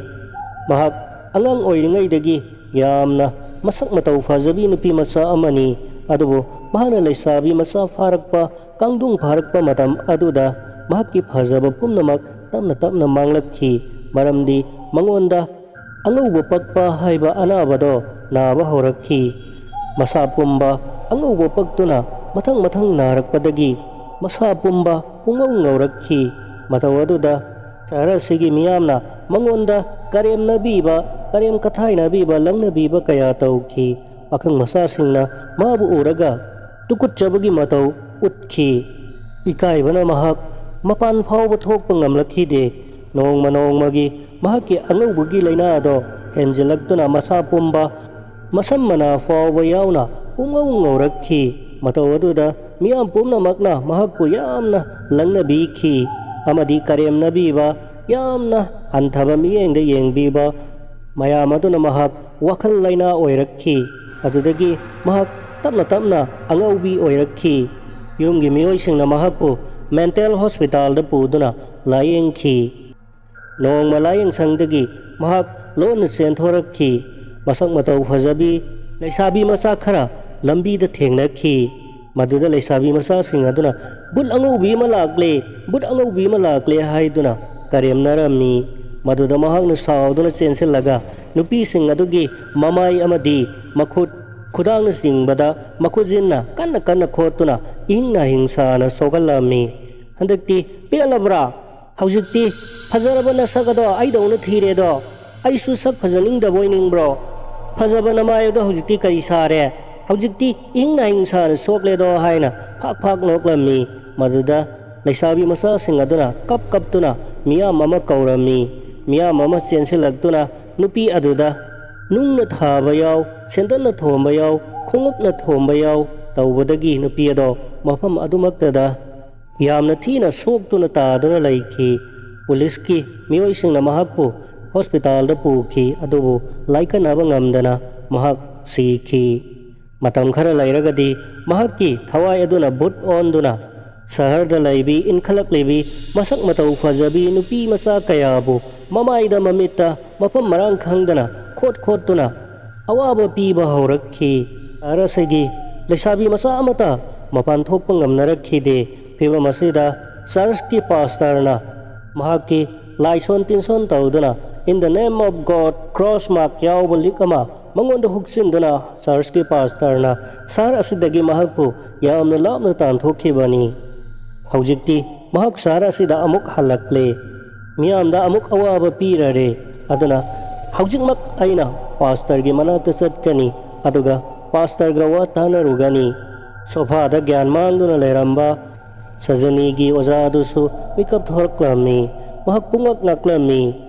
ꯃꯍꯥꯛ ꯑꯉꯥꯡ ꯑꯣꯏꯔꯤꯉꯩꯗꯒꯤ ꯌꯥꯝꯅ ꯃꯁꯛ ꯃꯇꯧ ꯐꯖꯕꯤ ꯅꯨꯄꯤ ꯃꯆꯥ ꯑꯃꯅꯤ꯫ ꯑꯗꯨꯕꯨ ꯃꯍꯥꯛꯅ ꯂꯩꯁꯥꯕꯤ ꯃꯆꯥ ꯐꯥꯔꯛꯄ, ꯀꯥꯡꯗꯨꯡ ꯐꯥꯔꯛꯄ ꯃꯇꯝ ꯑꯗꯨꯗ ꯃꯍꯥꯛꯀꯤ ꯐꯖꯕ ꯄꯨꯝꯅꯃꯛ ꯇꯞꯅ ꯇꯞꯅ ꯃꯥꯡꯂꯛꯈꯤ꯫ ꯃꯔꯝꯗꯤ ꯃꯉꯣꯟꯗ ꯑꯉꯧꯕ ꯄꯛꯄ ꯍꯥꯏꯕ ꯑꯅꯥꯕꯗꯣ ꯅꯥꯕ ꯍꯧꯔꯛꯈꯤ꯫ ꯃꯁꯥ ꯄꯨꯝꯕ ꯑꯉꯧꯕ ꯄꯛꯇꯨꯅ ꯃꯊꯪ ꯃꯊꯪ ꯅꯥꯔꯛꯄꯗꯒꯤ ꯃꯁꯥ ꯄꯨꯝꯕ ꯄꯨꯡꯉꯧ ꯉꯧꯔꯛꯈꯤ꯫ ꯃꯇꯧ ꯑꯗꯨꯗ ꯁꯍꯔ ꯑꯁꯤꯒꯤ ꯃꯤꯌꯥꯝꯅ ꯃꯉꯣꯟꯗ ꯀꯔꯦꯝꯅꯕꯤꯕ, ꯀꯔꯦꯝ ꯀꯊꯥꯏꯅꯕꯤꯕ, ꯂꯪꯅꯕꯤꯕ ꯀꯌꯥ ꯇꯧꯈꯤ꯫ ꯄꯥꯈꯪ ꯃꯆꯥꯁꯤꯡꯅ ꯃꯥꯕꯨ ꯎꯔꯒ ꯇꯨꯀꯠꯆꯕꯒꯤ ꯃꯇꯧ ꯎꯠꯈꯤ꯫ ꯏꯀꯥꯏꯕꯅ ꯃꯍꯥꯛ ꯃꯄꯥꯟ ꯐꯥꯎꯕ ꯊꯣꯛꯄ ꯉꯝꯂꯛꯈꯤꯗꯦ꯫ ꯅꯣꯡꯃ ꯅꯣꯡꯃꯒꯤ ꯃꯍꯥꯛꯀꯤ ꯑꯉꯧꯕꯒꯤ ꯂꯥꯏꯅꯥ ꯑꯗꯣ ꯍꯦꯟꯖꯤꯜꯂꯛꯇꯨꯅ ꯃꯁꯥ ꯄꯨꯝꯕ, ꯃꯁꯝ ꯃꯅꯥ ꯐꯥꯎꯕ ꯌꯥꯎꯅ ꯄꯨꯡꯉꯧ ꯉꯧꯔꯛꯈꯤ꯫ ꯃꯇꯧ ꯑꯗꯨꯗ ꯃꯤꯌꯥꯝ ꯄꯨꯝꯅꯃꯛꯅ ꯃꯍꯥꯛꯄꯨ ꯌꯥꯝꯅ ꯂꯪꯅꯕꯤꯈꯤ ꯑꯃꯗꯤ ꯀꯔꯦꯝꯅꯕꯤꯕ, ꯌꯥꯝꯅ ꯍꯟꯊꯕ ꯃꯤꯠꯌꯦꯡꯗ ꯌꯦꯡꯕꯤꯕ ꯃꯌꯥꯝ ꯑꯗꯨꯅ ꯃꯍꯥꯛ ꯋꯥꯈꯜ ꯂꯩꯅꯥ ꯑꯣꯏꯔꯛꯈꯤ꯫ ꯑꯗꯨꯗꯒꯤ ꯃꯍꯥꯛ ꯇꯞꯅ ꯇꯞꯅ ꯑꯉꯧꯕꯤ ꯑꯣꯏꯔꯛꯈꯤ꯫ ꯌꯨꯝꯒꯤ ꯃꯤꯑꯣꯏꯁꯤꯡꯅ ꯃꯍꯥꯛꯄꯨ ꯃꯦꯟꯇꯦꯜ ꯍꯣꯁꯄꯤꯇꯥꯜꯗ ꯄꯨꯗꯨꯅ ꯂꯥꯌꯦꯡꯈꯤ꯫ ꯅꯣꯡꯃ ꯂꯥꯌꯦꯡꯁꯪꯗꯒꯤ ꯃꯍꯥꯛ ꯂꯣꯟꯅ ꯆꯦꯟꯊꯣꯔꯛꯈꯤ꯫ ꯃꯁꯛ ꯃꯇꯧ ꯐꯖꯕꯤ ꯂꯩꯁꯥꯕꯤ ꯃꯆꯥ ꯈꯔ ꯂꯝꯕꯤꯗ ꯊꯦꯡꯅꯈꯤ꯫ ꯃꯗꯨꯗ ꯂꯩꯁꯥꯕꯤ ꯃꯆꯥꯁꯤꯡ ꯑꯗꯨꯅ "ꯕꯨꯠ ꯑꯉꯧꯕꯤ ꯑꯃ ꯂꯥꯛꯂꯦ, ꯕꯨꯠ ꯑꯉꯧꯕꯤ ꯑꯃ ꯂꯥꯛꯂꯦ" ꯍꯥꯏꯗꯨꯅ ꯀꯔꯦꯝꯅꯔꯝꯃꯤ꯫ ꯃꯗꯨꯗ ꯃꯍꯥꯛꯅ ꯁꯥꯎꯗꯨꯅ ꯆꯦꯟꯁꯤꯜꯂꯒ ꯅꯨꯄꯤꯁꯤꯡ ꯑꯗꯨꯒꯤ ꯃꯃꯥꯏ ꯑꯃꯗꯤ ꯃꯈꯨꯠ, ꯈꯨꯗꯥꯡꯅꯆꯤꯡꯕꯗ ꯃꯈꯨꯖꯤꯟꯅ ꯀꯟꯅ ꯀꯟꯅ ꯈꯣꯠꯇꯨꯅ ꯏꯍꯤꯡ ꯅꯥꯍꯤꯡ ꯁꯥꯅ ꯁꯣꯛꯍꯜꯂꯝꯃꯤ꯫ "ꯍꯟꯗꯛꯇꯤ ꯄꯦꯜꯂꯕ꯭ꯔꯥ? ꯍꯧꯖꯤꯛꯇꯤ ꯐꯖꯔꯕ ꯅꯁꯛ ꯑꯗꯣ ꯑꯩꯗꯧꯅ ꯊꯤꯔꯦꯗꯣ꯫ ꯑꯩꯁꯨ ꯁꯛ ꯐꯖꯅꯤꯡꯗꯕ ꯑꯣꯏꯅꯤꯡꯕ꯭ꯔꯣ? ꯐꯖꯕ ꯅꯃꯥꯏ ꯑꯗꯣ ꯍꯧꯖꯤꯛꯇꯤ ꯀꯔꯤ ꯁꯥꯔꯦ? ꯍꯧꯖꯤꯛꯇꯤ ꯏꯍꯤꯡ ꯅꯥꯍꯤꯡ ꯁꯥꯅ ꯁꯣꯛꯂꯦꯗꯣ" ꯍꯥꯏꯅ ꯐꯥꯛ ꯐꯥꯛ ꯅꯣꯛꯂꯝꯃꯤ꯫ ꯃꯗꯨꯗ ꯂꯩꯁꯥꯕꯤ ꯃꯆꯥꯁꯤꯡ ꯑꯗꯨꯅ ꯀꯞ ꯀꯞꯇꯨꯅ ꯃꯤꯌꯥꯝ ꯑꯃ ꯀꯧꯔꯝꯃꯤ꯫ ꯃꯤꯌꯥꯝ ꯑꯃ ꯆꯦꯟꯁꯤꯜꯂꯛꯇꯨꯅ ꯅꯨꯄꯤ ꯑꯗꯨꯗ ꯅꯨꯡꯅ ꯊꯥꯕ ꯌꯥꯎ, ꯁꯦꯟꯗꯜꯅ ꯊꯣꯝꯕ ꯌꯥꯎ, ꯈꯣꯡꯎꯞꯅ ꯊꯣꯝꯕ ꯌꯥꯎ ꯇꯧꯕꯗꯒꯤ ꯅꯨꯄꯤ ꯑꯗꯣ ꯃꯐꯝ ꯑꯗꯨꯃꯛꯇꯗ ꯌꯥꯝꯅ ꯊꯤꯅ ꯁꯣꯛꯇꯨꯅ ꯇꯥꯗꯨꯅ ꯂꯩꯈꯤ꯫ ꯄꯨꯂꯤꯁꯀꯤ ꯃꯤꯑꯣꯏꯁꯤꯡꯅ ꯃꯍꯥꯛꯄꯨ ꯍꯣꯁꯄꯤꯇꯥꯜꯗ ꯄꯨꯈꯤ, ꯑꯗꯨꯕꯨ ꯂꯥꯏꯀꯠꯅꯕ ꯉꯝꯗꯅ ꯃꯍꯥꯛ ꯁꯤꯈꯤ꯫ ꯃꯇꯝ ꯈꯔ ꯂꯩꯔꯒꯗꯤ ꯃꯍꯥꯛꯀꯤ ꯊꯋꯥꯏ ꯑꯗꯨꯅ ꯚꯨꯠ ꯑꯣꯟꯗꯨꯅ ꯁꯍꯔꯗ ꯂꯩꯕꯤ ꯏꯟꯈꯠꯂꯛꯂꯤꯕꯤ ꯃꯁꯛ ꯃꯇꯧ ꯐꯖꯕꯤ ꯅꯨꯄꯤ ꯃꯆꯥ ꯀꯌꯥꯕꯨ ꯃꯃꯥꯏꯗ ꯃꯃꯤꯠꯇ ꯃꯐꯝ ꯃꯔꯥꯡ ꯈꯪꯗꯅ ꯈꯣꯠ ꯈꯣꯠꯇꯨꯅ ꯑꯋꯥꯕ ꯄꯤꯕ ꯍꯧꯔꯛꯈꯤ꯫ ꯁꯍꯔ ꯑꯁꯤꯒꯤ ꯂꯩꯁꯥꯕꯤ ꯃꯆꯥ ꯑꯃꯠꯇ ꯃꯄꯥꯟ ꯊꯣꯛꯄ ꯉꯝꯅꯔꯛꯈꯤꯗꯦ꯫ ꯐꯤꯕꯝ ꯑꯁꯤꯗ ꯆꯔꯆꯀꯤ ꯄꯥꯁꯇꯔꯅ ꯃꯍꯥꯛꯀꯤ ꯂꯥꯏꯁꯣꯟ ꯇꯤꯟꯁꯣꯟ ꯇꯧꯗꯨꯅ "In the name of God" cross mark ꯌꯥꯎꯕ ꯂꯤꯛ ꯑꯃ ꯃꯉꯣꯟꯗ ꯍꯨꯛꯆꯤꯟꯗꯨꯅ ꯆꯔꯆꯀꯤ ꯄꯥꯁꯇꯔꯅ ꯁꯍꯔ ꯑꯁꯤꯗꯒꯤ ꯃꯍꯥꯛꯄꯨ ꯌꯥꯝꯅ ꯂꯥꯞꯅ ꯇꯥꯟꯊꯣꯛꯈꯤꯕꯅꯤ꯫ ꯍꯧꯖꯤꯛꯇꯤ ꯃꯍꯥꯛ ꯁꯍꯔ ꯑꯁꯤꯗ ꯑꯃꯨꯛ ꯍꯜꯂꯛꯂꯦ꯫ ꯃꯤꯌꯥꯝꯗ ꯑꯃꯨꯛ ꯑꯋꯥꯕ ꯄꯤꯔꯔꯦ꯫ ꯑꯗꯨꯅ ꯍꯧꯖꯤꯛꯃꯛ ꯑꯩꯅ ꯄꯥꯁꯇꯔꯒꯤ ꯃꯅꯥꯛꯇ ꯆꯠꯀꯅꯤ, ꯑꯗꯨꯒ ꯄꯥꯁꯇꯔꯒ ꯋꯥ ꯇꯥꯅꯔꯨꯒꯅꯤ꯫ ꯁꯣꯐꯥꯗ ꯒ꯭ꯌꯥꯟ ꯃꯥꯡꯗꯨꯅ ꯂꯩꯔꯝꯕ ꯁꯖꯅꯤꯒꯤ ꯑꯣꯖꯥ ꯑꯗꯨꯁꯨ ꯃꯤꯀꯞ ꯊꯣꯔꯛꯂꯝꯃꯤ꯫ ꯃꯍꯥꯛ ꯄꯨꯡꯉꯛ ꯉꯛꯂꯝꯃꯤ꯫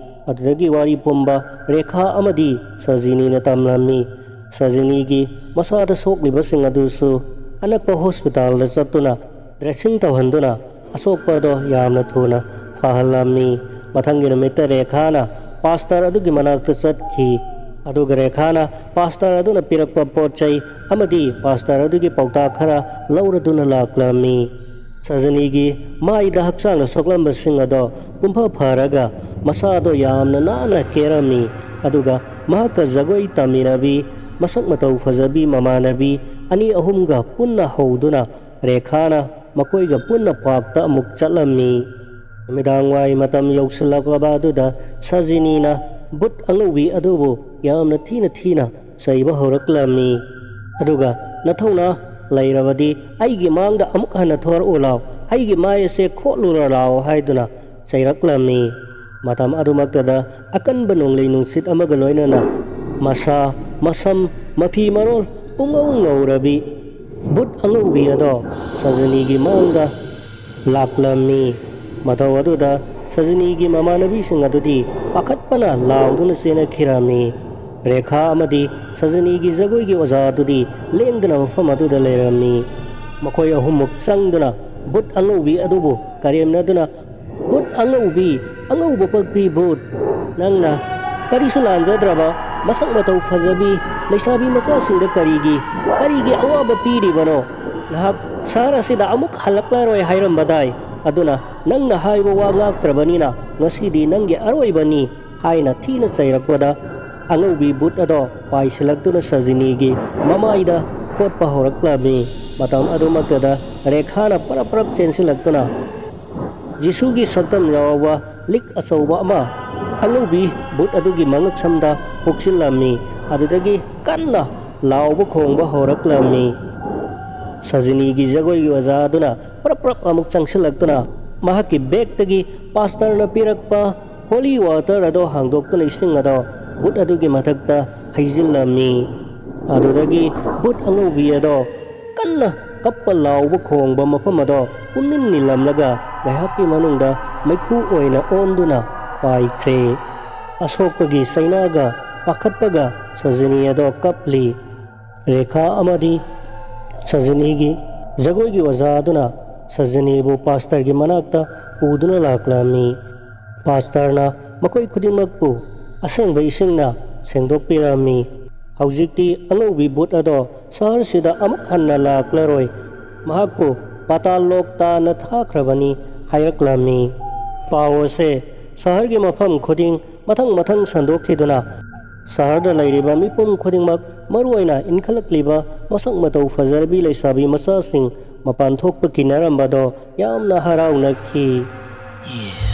ꯑꯗꯨꯗꯒꯤ ꯋꯥꯔꯤ ꯄꯨꯝꯕ ꯔꯦꯈꯥ ꯑꯃꯗꯤ ꯁꯖꯤꯅꯤꯅ ꯇꯝꯂꯝꯃꯤ꯫ ꯁꯖꯤꯅꯤꯒꯤ ꯃꯁꯥꯗ ꯁꯣꯛꯂꯤꯕꯁꯤꯡ ꯑꯗꯨꯁꯨ ꯑꯅꯛꯄ ꯍꯣꯁꯄꯤꯇꯥꯜꯗ ꯆꯠꯇꯨꯅ ꯗ꯭ꯔꯦꯁꯤꯡ ꯇꯧꯍꯟꯗꯨꯅ ꯑꯁꯣꯛꯄ ꯑꯗꯣ ꯌꯥꯝꯅ ꯊꯨꯅ ꯐꯍꯜꯂꯝꯃꯤ꯫ ꯃꯊꯪꯒꯤ ꯅꯨꯃꯤꯠꯇ ꯔꯦꯈꯥꯅ ꯄꯥꯁꯇꯔ ꯑꯗꯨꯒꯤ ꯃꯅꯥꯛꯇ ꯆꯠꯈꯤ꯫ ꯑꯗꯨꯒ ꯔꯦꯈꯥꯅ ꯄꯥꯁꯇꯔ ꯑꯗꯨꯅ ꯄꯤꯔꯛꯄ ꯄꯣꯠ ꯆꯩ ꯑꯃꯗꯤ ꯄꯥꯁꯇꯔ ꯑꯗꯨꯒꯤ ꯄꯥꯎꯇꯥꯛ ꯈꯔ ꯂꯧꯔꯗꯨꯅ ꯂꯥꯛꯂꯝꯃꯤ꯫ ꯁꯖꯅꯤꯒꯤ ꯃꯥꯏꯗ ꯍꯛꯆꯥꯡꯗ ꯁꯣꯛꯂꯝꯕꯁꯤꯡ ꯑꯗꯣ ꯄꯨꯝꯐ ꯐꯔꯒ ꯃꯁꯥꯗꯣ ꯌꯥꯝꯅ ꯅꯥꯟꯅ ꯀꯦꯔꯝꯃꯤ꯫ ꯑꯗꯨꯒ ꯃꯍꯥꯛꯀ ꯖꯒꯣꯏ ꯇꯝꯃꯤꯟꯅꯕꯤ, ꯃꯁꯛ ꯃꯇꯧ ꯐꯖꯕꯤ ꯃꯃꯥꯟꯅꯕꯤ ꯑꯅꯤ ꯑꯍꯨꯝꯒ ꯄꯨꯟꯅ ꯍꯧꯗꯨꯅ ꯔꯦꯈꯥꯅ ꯃꯈꯣꯏꯒ ꯄꯨꯟꯅ ꯄꯥꯔꯛꯇ ꯑꯃꯨꯛ ꯆꯠꯂꯝꯃꯤ꯫ ꯅꯨꯃꯤꯗꯥꯡꯋꯥꯏ ꯃꯇꯝ ꯌꯧꯁꯤꯜꯂꯛꯂꯕ ꯑꯗꯨꯗ ꯁꯖꯤꯅꯤꯅ ꯕꯨꯠ ꯑꯉꯧꯕꯤ ꯑꯗꯨꯕꯨ ꯌꯥꯝꯅ ꯊꯤꯅ ꯊꯤꯅ ꯆꯩꯕ ꯍꯧꯔꯛꯂꯝꯃꯤ꯫ ꯑꯗꯨꯒ, "ꯅꯊꯧꯅ ꯂꯩꯔꯕꯗꯤ ꯑꯩꯒꯤ ꯃꯥꯡꯗ ꯑꯃꯨꯛ ꯍꯟꯅ ꯊꯣꯔꯛꯎ ꯂꯥꯎ, ꯑꯩꯒꯤ ꯃꯥꯏ ꯑꯁꯦ ꯈꯣꯠꯂꯨꯔ ꯂꯥꯎ" ꯍꯥꯏꯗꯨꯅ ꯆꯩꯔꯛꯂꯝꯃꯤ꯫ ꯃꯇꯝ ꯑꯗꯨꯃꯛꯇꯗ ꯑꯀꯟꯕ ꯅꯣꯡꯂꯩ ꯅꯨꯡꯁꯤꯠ ꯑꯃꯒ ꯂꯣꯏꯅꯅ ꯃꯁꯥ, ꯃꯁꯝ, ꯃꯐꯤ ꯃꯔꯣꯜ ꯄꯨꯡꯉꯧ ꯉꯧꯔꯕꯤ ꯕꯨꯠ ꯑꯉꯧꯕꯤ ꯑꯗꯣ ꯁꯖꯅꯤꯒꯤ ꯃꯥꯡꯗ ꯂꯥꯛꯂꯝꯃꯤ꯫ ꯃꯇꯧ ꯑꯗꯨꯗ ꯁꯖꯅꯤꯒꯤ ꯃꯃꯥꯟꯅꯕꯤꯁꯤꯡ ꯑꯗꯨꯗꯤ ꯄꯥꯈꯠꯄꯅ ꯂꯥꯎꯗꯨꯅ ꯆꯦꯟꯅꯈꯤꯔꯝꯃꯤ꯫ ꯔꯦꯈꯥ ꯑꯃꯗꯤ ꯁꯖꯅꯤꯒꯤ ꯖꯒꯣꯏꯒꯤ ꯑꯣꯖꯥ ꯑꯗꯨꯗꯤ ꯂꯦꯡꯗꯅ ꯃꯐꯝ ꯑꯗꯨꯗ ꯂꯩꯔꯝꯃꯤ꯫ ꯃꯈꯣꯏ ꯑꯍꯨꯝꯃꯨꯛ ꯆꯪꯗꯨꯅ ꯕꯨꯠ ꯑꯉꯧꯕꯤ ꯑꯗꯨꯕꯨ ꯀꯔꯦꯝꯅꯗꯨꯅ, "ꯕꯨꯠ ꯑꯉꯧꯕꯤ, ꯑꯉꯧꯕ ꯄꯛꯄꯤ ꯕꯨꯠ, ꯅꯪꯅ ꯀꯔꯤꯁꯨ ꯂꯥꯟꯖꯗ꯭ꯔꯕ ꯃꯁꯛ ꯃꯇꯧ ꯐꯖꯕꯤ ꯂꯩꯁꯥꯕꯤ ꯃꯆꯥꯁꯤꯡꯗ ꯀꯔꯤꯒꯤ, ꯀꯔꯤꯒꯤ ꯑꯋꯥꯕ ꯄꯤꯔꯤꯕꯅꯣ? ꯅꯍꯥꯛ ꯁꯍꯔ ꯑꯁꯤꯗ ꯑꯃꯨꯛ ꯍꯜꯂꯛꯂꯔꯣꯏ ꯍꯥꯏꯔꯝꯕꯗꯥꯏ? ꯑꯗꯨꯅ ꯅꯪꯅ ꯍꯥꯏꯕ ꯋꯥ ꯉꯥꯛꯇ꯭ꯔꯕꯅꯤꯅ ꯉꯁꯤꯗꯤ ꯅꯪꯒꯤ ꯑꯔꯣꯏꯕꯅꯤ" ꯍꯥꯏꯅ ꯊꯤꯅ ꯆꯩꯔꯛꯄꯗ, ꯑꯉꯧꯕꯤ ꯕꯨꯠ ꯑꯗꯣ ꯄꯥꯏꯁꯤꯜꯂꯛꯇꯨꯅ ꯁꯖꯤꯅꯤꯒꯤ ꯃꯃꯥꯏꯗ ꯈꯣꯠꯄ ꯍꯧꯔꯛꯂꯝꯃꯤ꯫ ꯃꯇꯝ ꯑꯗꯨꯃꯛꯇꯗ ꯔꯦꯈꯥꯅ ꯄꯔꯞ ꯄꯔꯞ ꯆꯦꯟꯁꯤꯜꯂꯛꯇꯨꯅ ꯖꯤꯁꯨꯒꯤ ꯁꯛꯇꯝ ꯌꯥꯎꯕ ꯂꯤꯛ ꯑꯆꯧꯕ ꯑꯃ ꯑꯉꯧꯕꯤ ꯕꯨꯠ ꯑꯗꯨꯒꯤ ꯃꯉꯛꯁꯝꯗ ꯍꯨꯛꯆꯤꯜꯂꯝꯃꯤ꯫ ꯑꯗꯨꯗꯒꯤ ꯀꯟꯅ ꯂꯥꯎꯕ ꯈꯣꯡꯕ ꯍꯧꯔꯛꯂꯝꯃꯤ꯫ ꯁꯖꯤꯅꯤꯒꯤ ꯖꯒꯣꯏꯒꯤ ꯑꯣꯖꯥ ꯑꯗꯨꯅ ꯄ꯭ꯔꯞ ꯄ꯭ꯔꯞ ꯑꯃꯨꯛ ꯆꯪꯁꯤꯜꯂꯛꯇꯨꯅ ꯃꯍꯥꯛꯀꯤ ꯕꯦꯒꯇꯒꯤ ꯄꯥꯁꯇꯔꯅ ꯄꯤꯔꯛꯄ ꯍꯣꯂꯤ ꯋꯥꯇꯔ ꯑꯗꯣ ꯍꯥꯡꯗꯣꯛꯇꯨꯅ ꯏꯁꯤꯡ ꯑꯗꯣ ꯕꯨꯠ ꯑꯗꯨꯒꯤ ꯃꯊꯛꯇ ꯍꯩꯖꯤꯜꯂꯝꯃꯤ꯫ ꯑꯗꯨꯗꯒꯤ ꯕꯨꯠ ꯑꯉꯧꯕꯤ ꯑꯗꯣ ꯀꯟꯅ ꯀꯞꯄ ꯂꯥꯎꯕ ꯈꯣꯡꯕ ꯃꯐꯝ ꯑꯗꯣ ꯄꯨꯝꯅꯤꯜ ꯅꯤꯜꯂꯝꯂꯒ ꯉꯥꯏꯍꯥꯛꯀꯤ ꯃꯅꯨꯡꯗ ꯃꯩꯈꯨ ꯑꯣꯏꯅ ꯑꯣꯟꯗꯨꯅ ꯄꯥꯏꯈ꯭ꯔꯦ꯫ ꯑꯁꯣꯛꯄꯒꯤ ꯆꯩꯅꯥꯒ ꯄꯥꯈꯠꯄꯒ ꯁꯖꯅꯤ ꯑꯗꯣ ꯀꯞꯂꯤ꯫ ꯔꯦꯈꯥ ꯑꯃꯗꯤ ꯁꯖꯅꯤꯒꯤ ꯖꯒꯣꯏꯒꯤ ꯑꯣꯖꯥ ꯑꯗꯨꯅ ꯁꯖꯅꯤꯕꯨ ꯄꯥꯁꯇꯔꯒꯤ ꯃꯅꯥꯛꯇ ꯄꯨꯗꯨꯅ ꯂꯥꯛꯂꯝꯃꯤ꯫ ꯄꯥꯁꯇꯔꯅ ꯃꯈꯣꯏ ꯈꯨꯗꯤꯡꯃꯛꯄꯨ ꯑꯁꯦꯡꯕ ꯏꯁꯤꯡꯅ ꯁꯦꯡꯗꯣꯛꯄꯤꯔꯝꯃꯤ꯫ ꯍꯧꯖꯤꯛꯇꯤ ꯑꯉꯧꯕꯤ ꯕꯨꯠ ꯑꯗꯣ ꯁꯍꯔꯁꯤꯗ ꯑꯃꯨꯛ ꯍꯟꯅ ꯂꯥꯛꯂꯔꯣꯏ꯫ ꯃꯍꯥꯛꯄꯨ ꯄꯥꯇꯥꯜ ꯂꯣꯛ ꯇꯥꯟꯅ ꯊꯥꯈ꯭ꯔꯕꯅꯤ ꯍꯥꯏꯔꯛꯂꯝꯃꯤ꯫ ꯄꯥꯎ ꯑꯁꯦ ꯁꯍꯔꯒꯤ ꯃꯐꯝ ꯈꯨꯗꯤꯡ ꯃꯊꯪ ꯃꯊꯪ ꯁꯟꯗꯣꯛꯈꯤꯗꯨꯅ ꯁꯍꯔꯗ ꯂꯩꯔꯤꯕ ꯃꯤꯄꯨꯝ ꯈꯨꯗꯤꯡꯃꯛ, ꯃꯔꯨꯑꯣꯏꯅ ꯏꯟꯈꯠꯂꯛꯂꯤꯕ ꯃꯁꯛ ꯃꯇꯧ ꯐꯖꯔꯕꯤ ꯂꯩꯁꯥꯕꯤ ꯃꯆꯥꯁꯤꯡ ꯃꯄꯥꯟ ꯊꯣꯛꯄ ꯀꯤꯅꯔꯝꯕꯗꯣ ꯌꯥꯝꯅ ꯍꯔꯥꯎꯅꯈꯤ꯫ Yeah.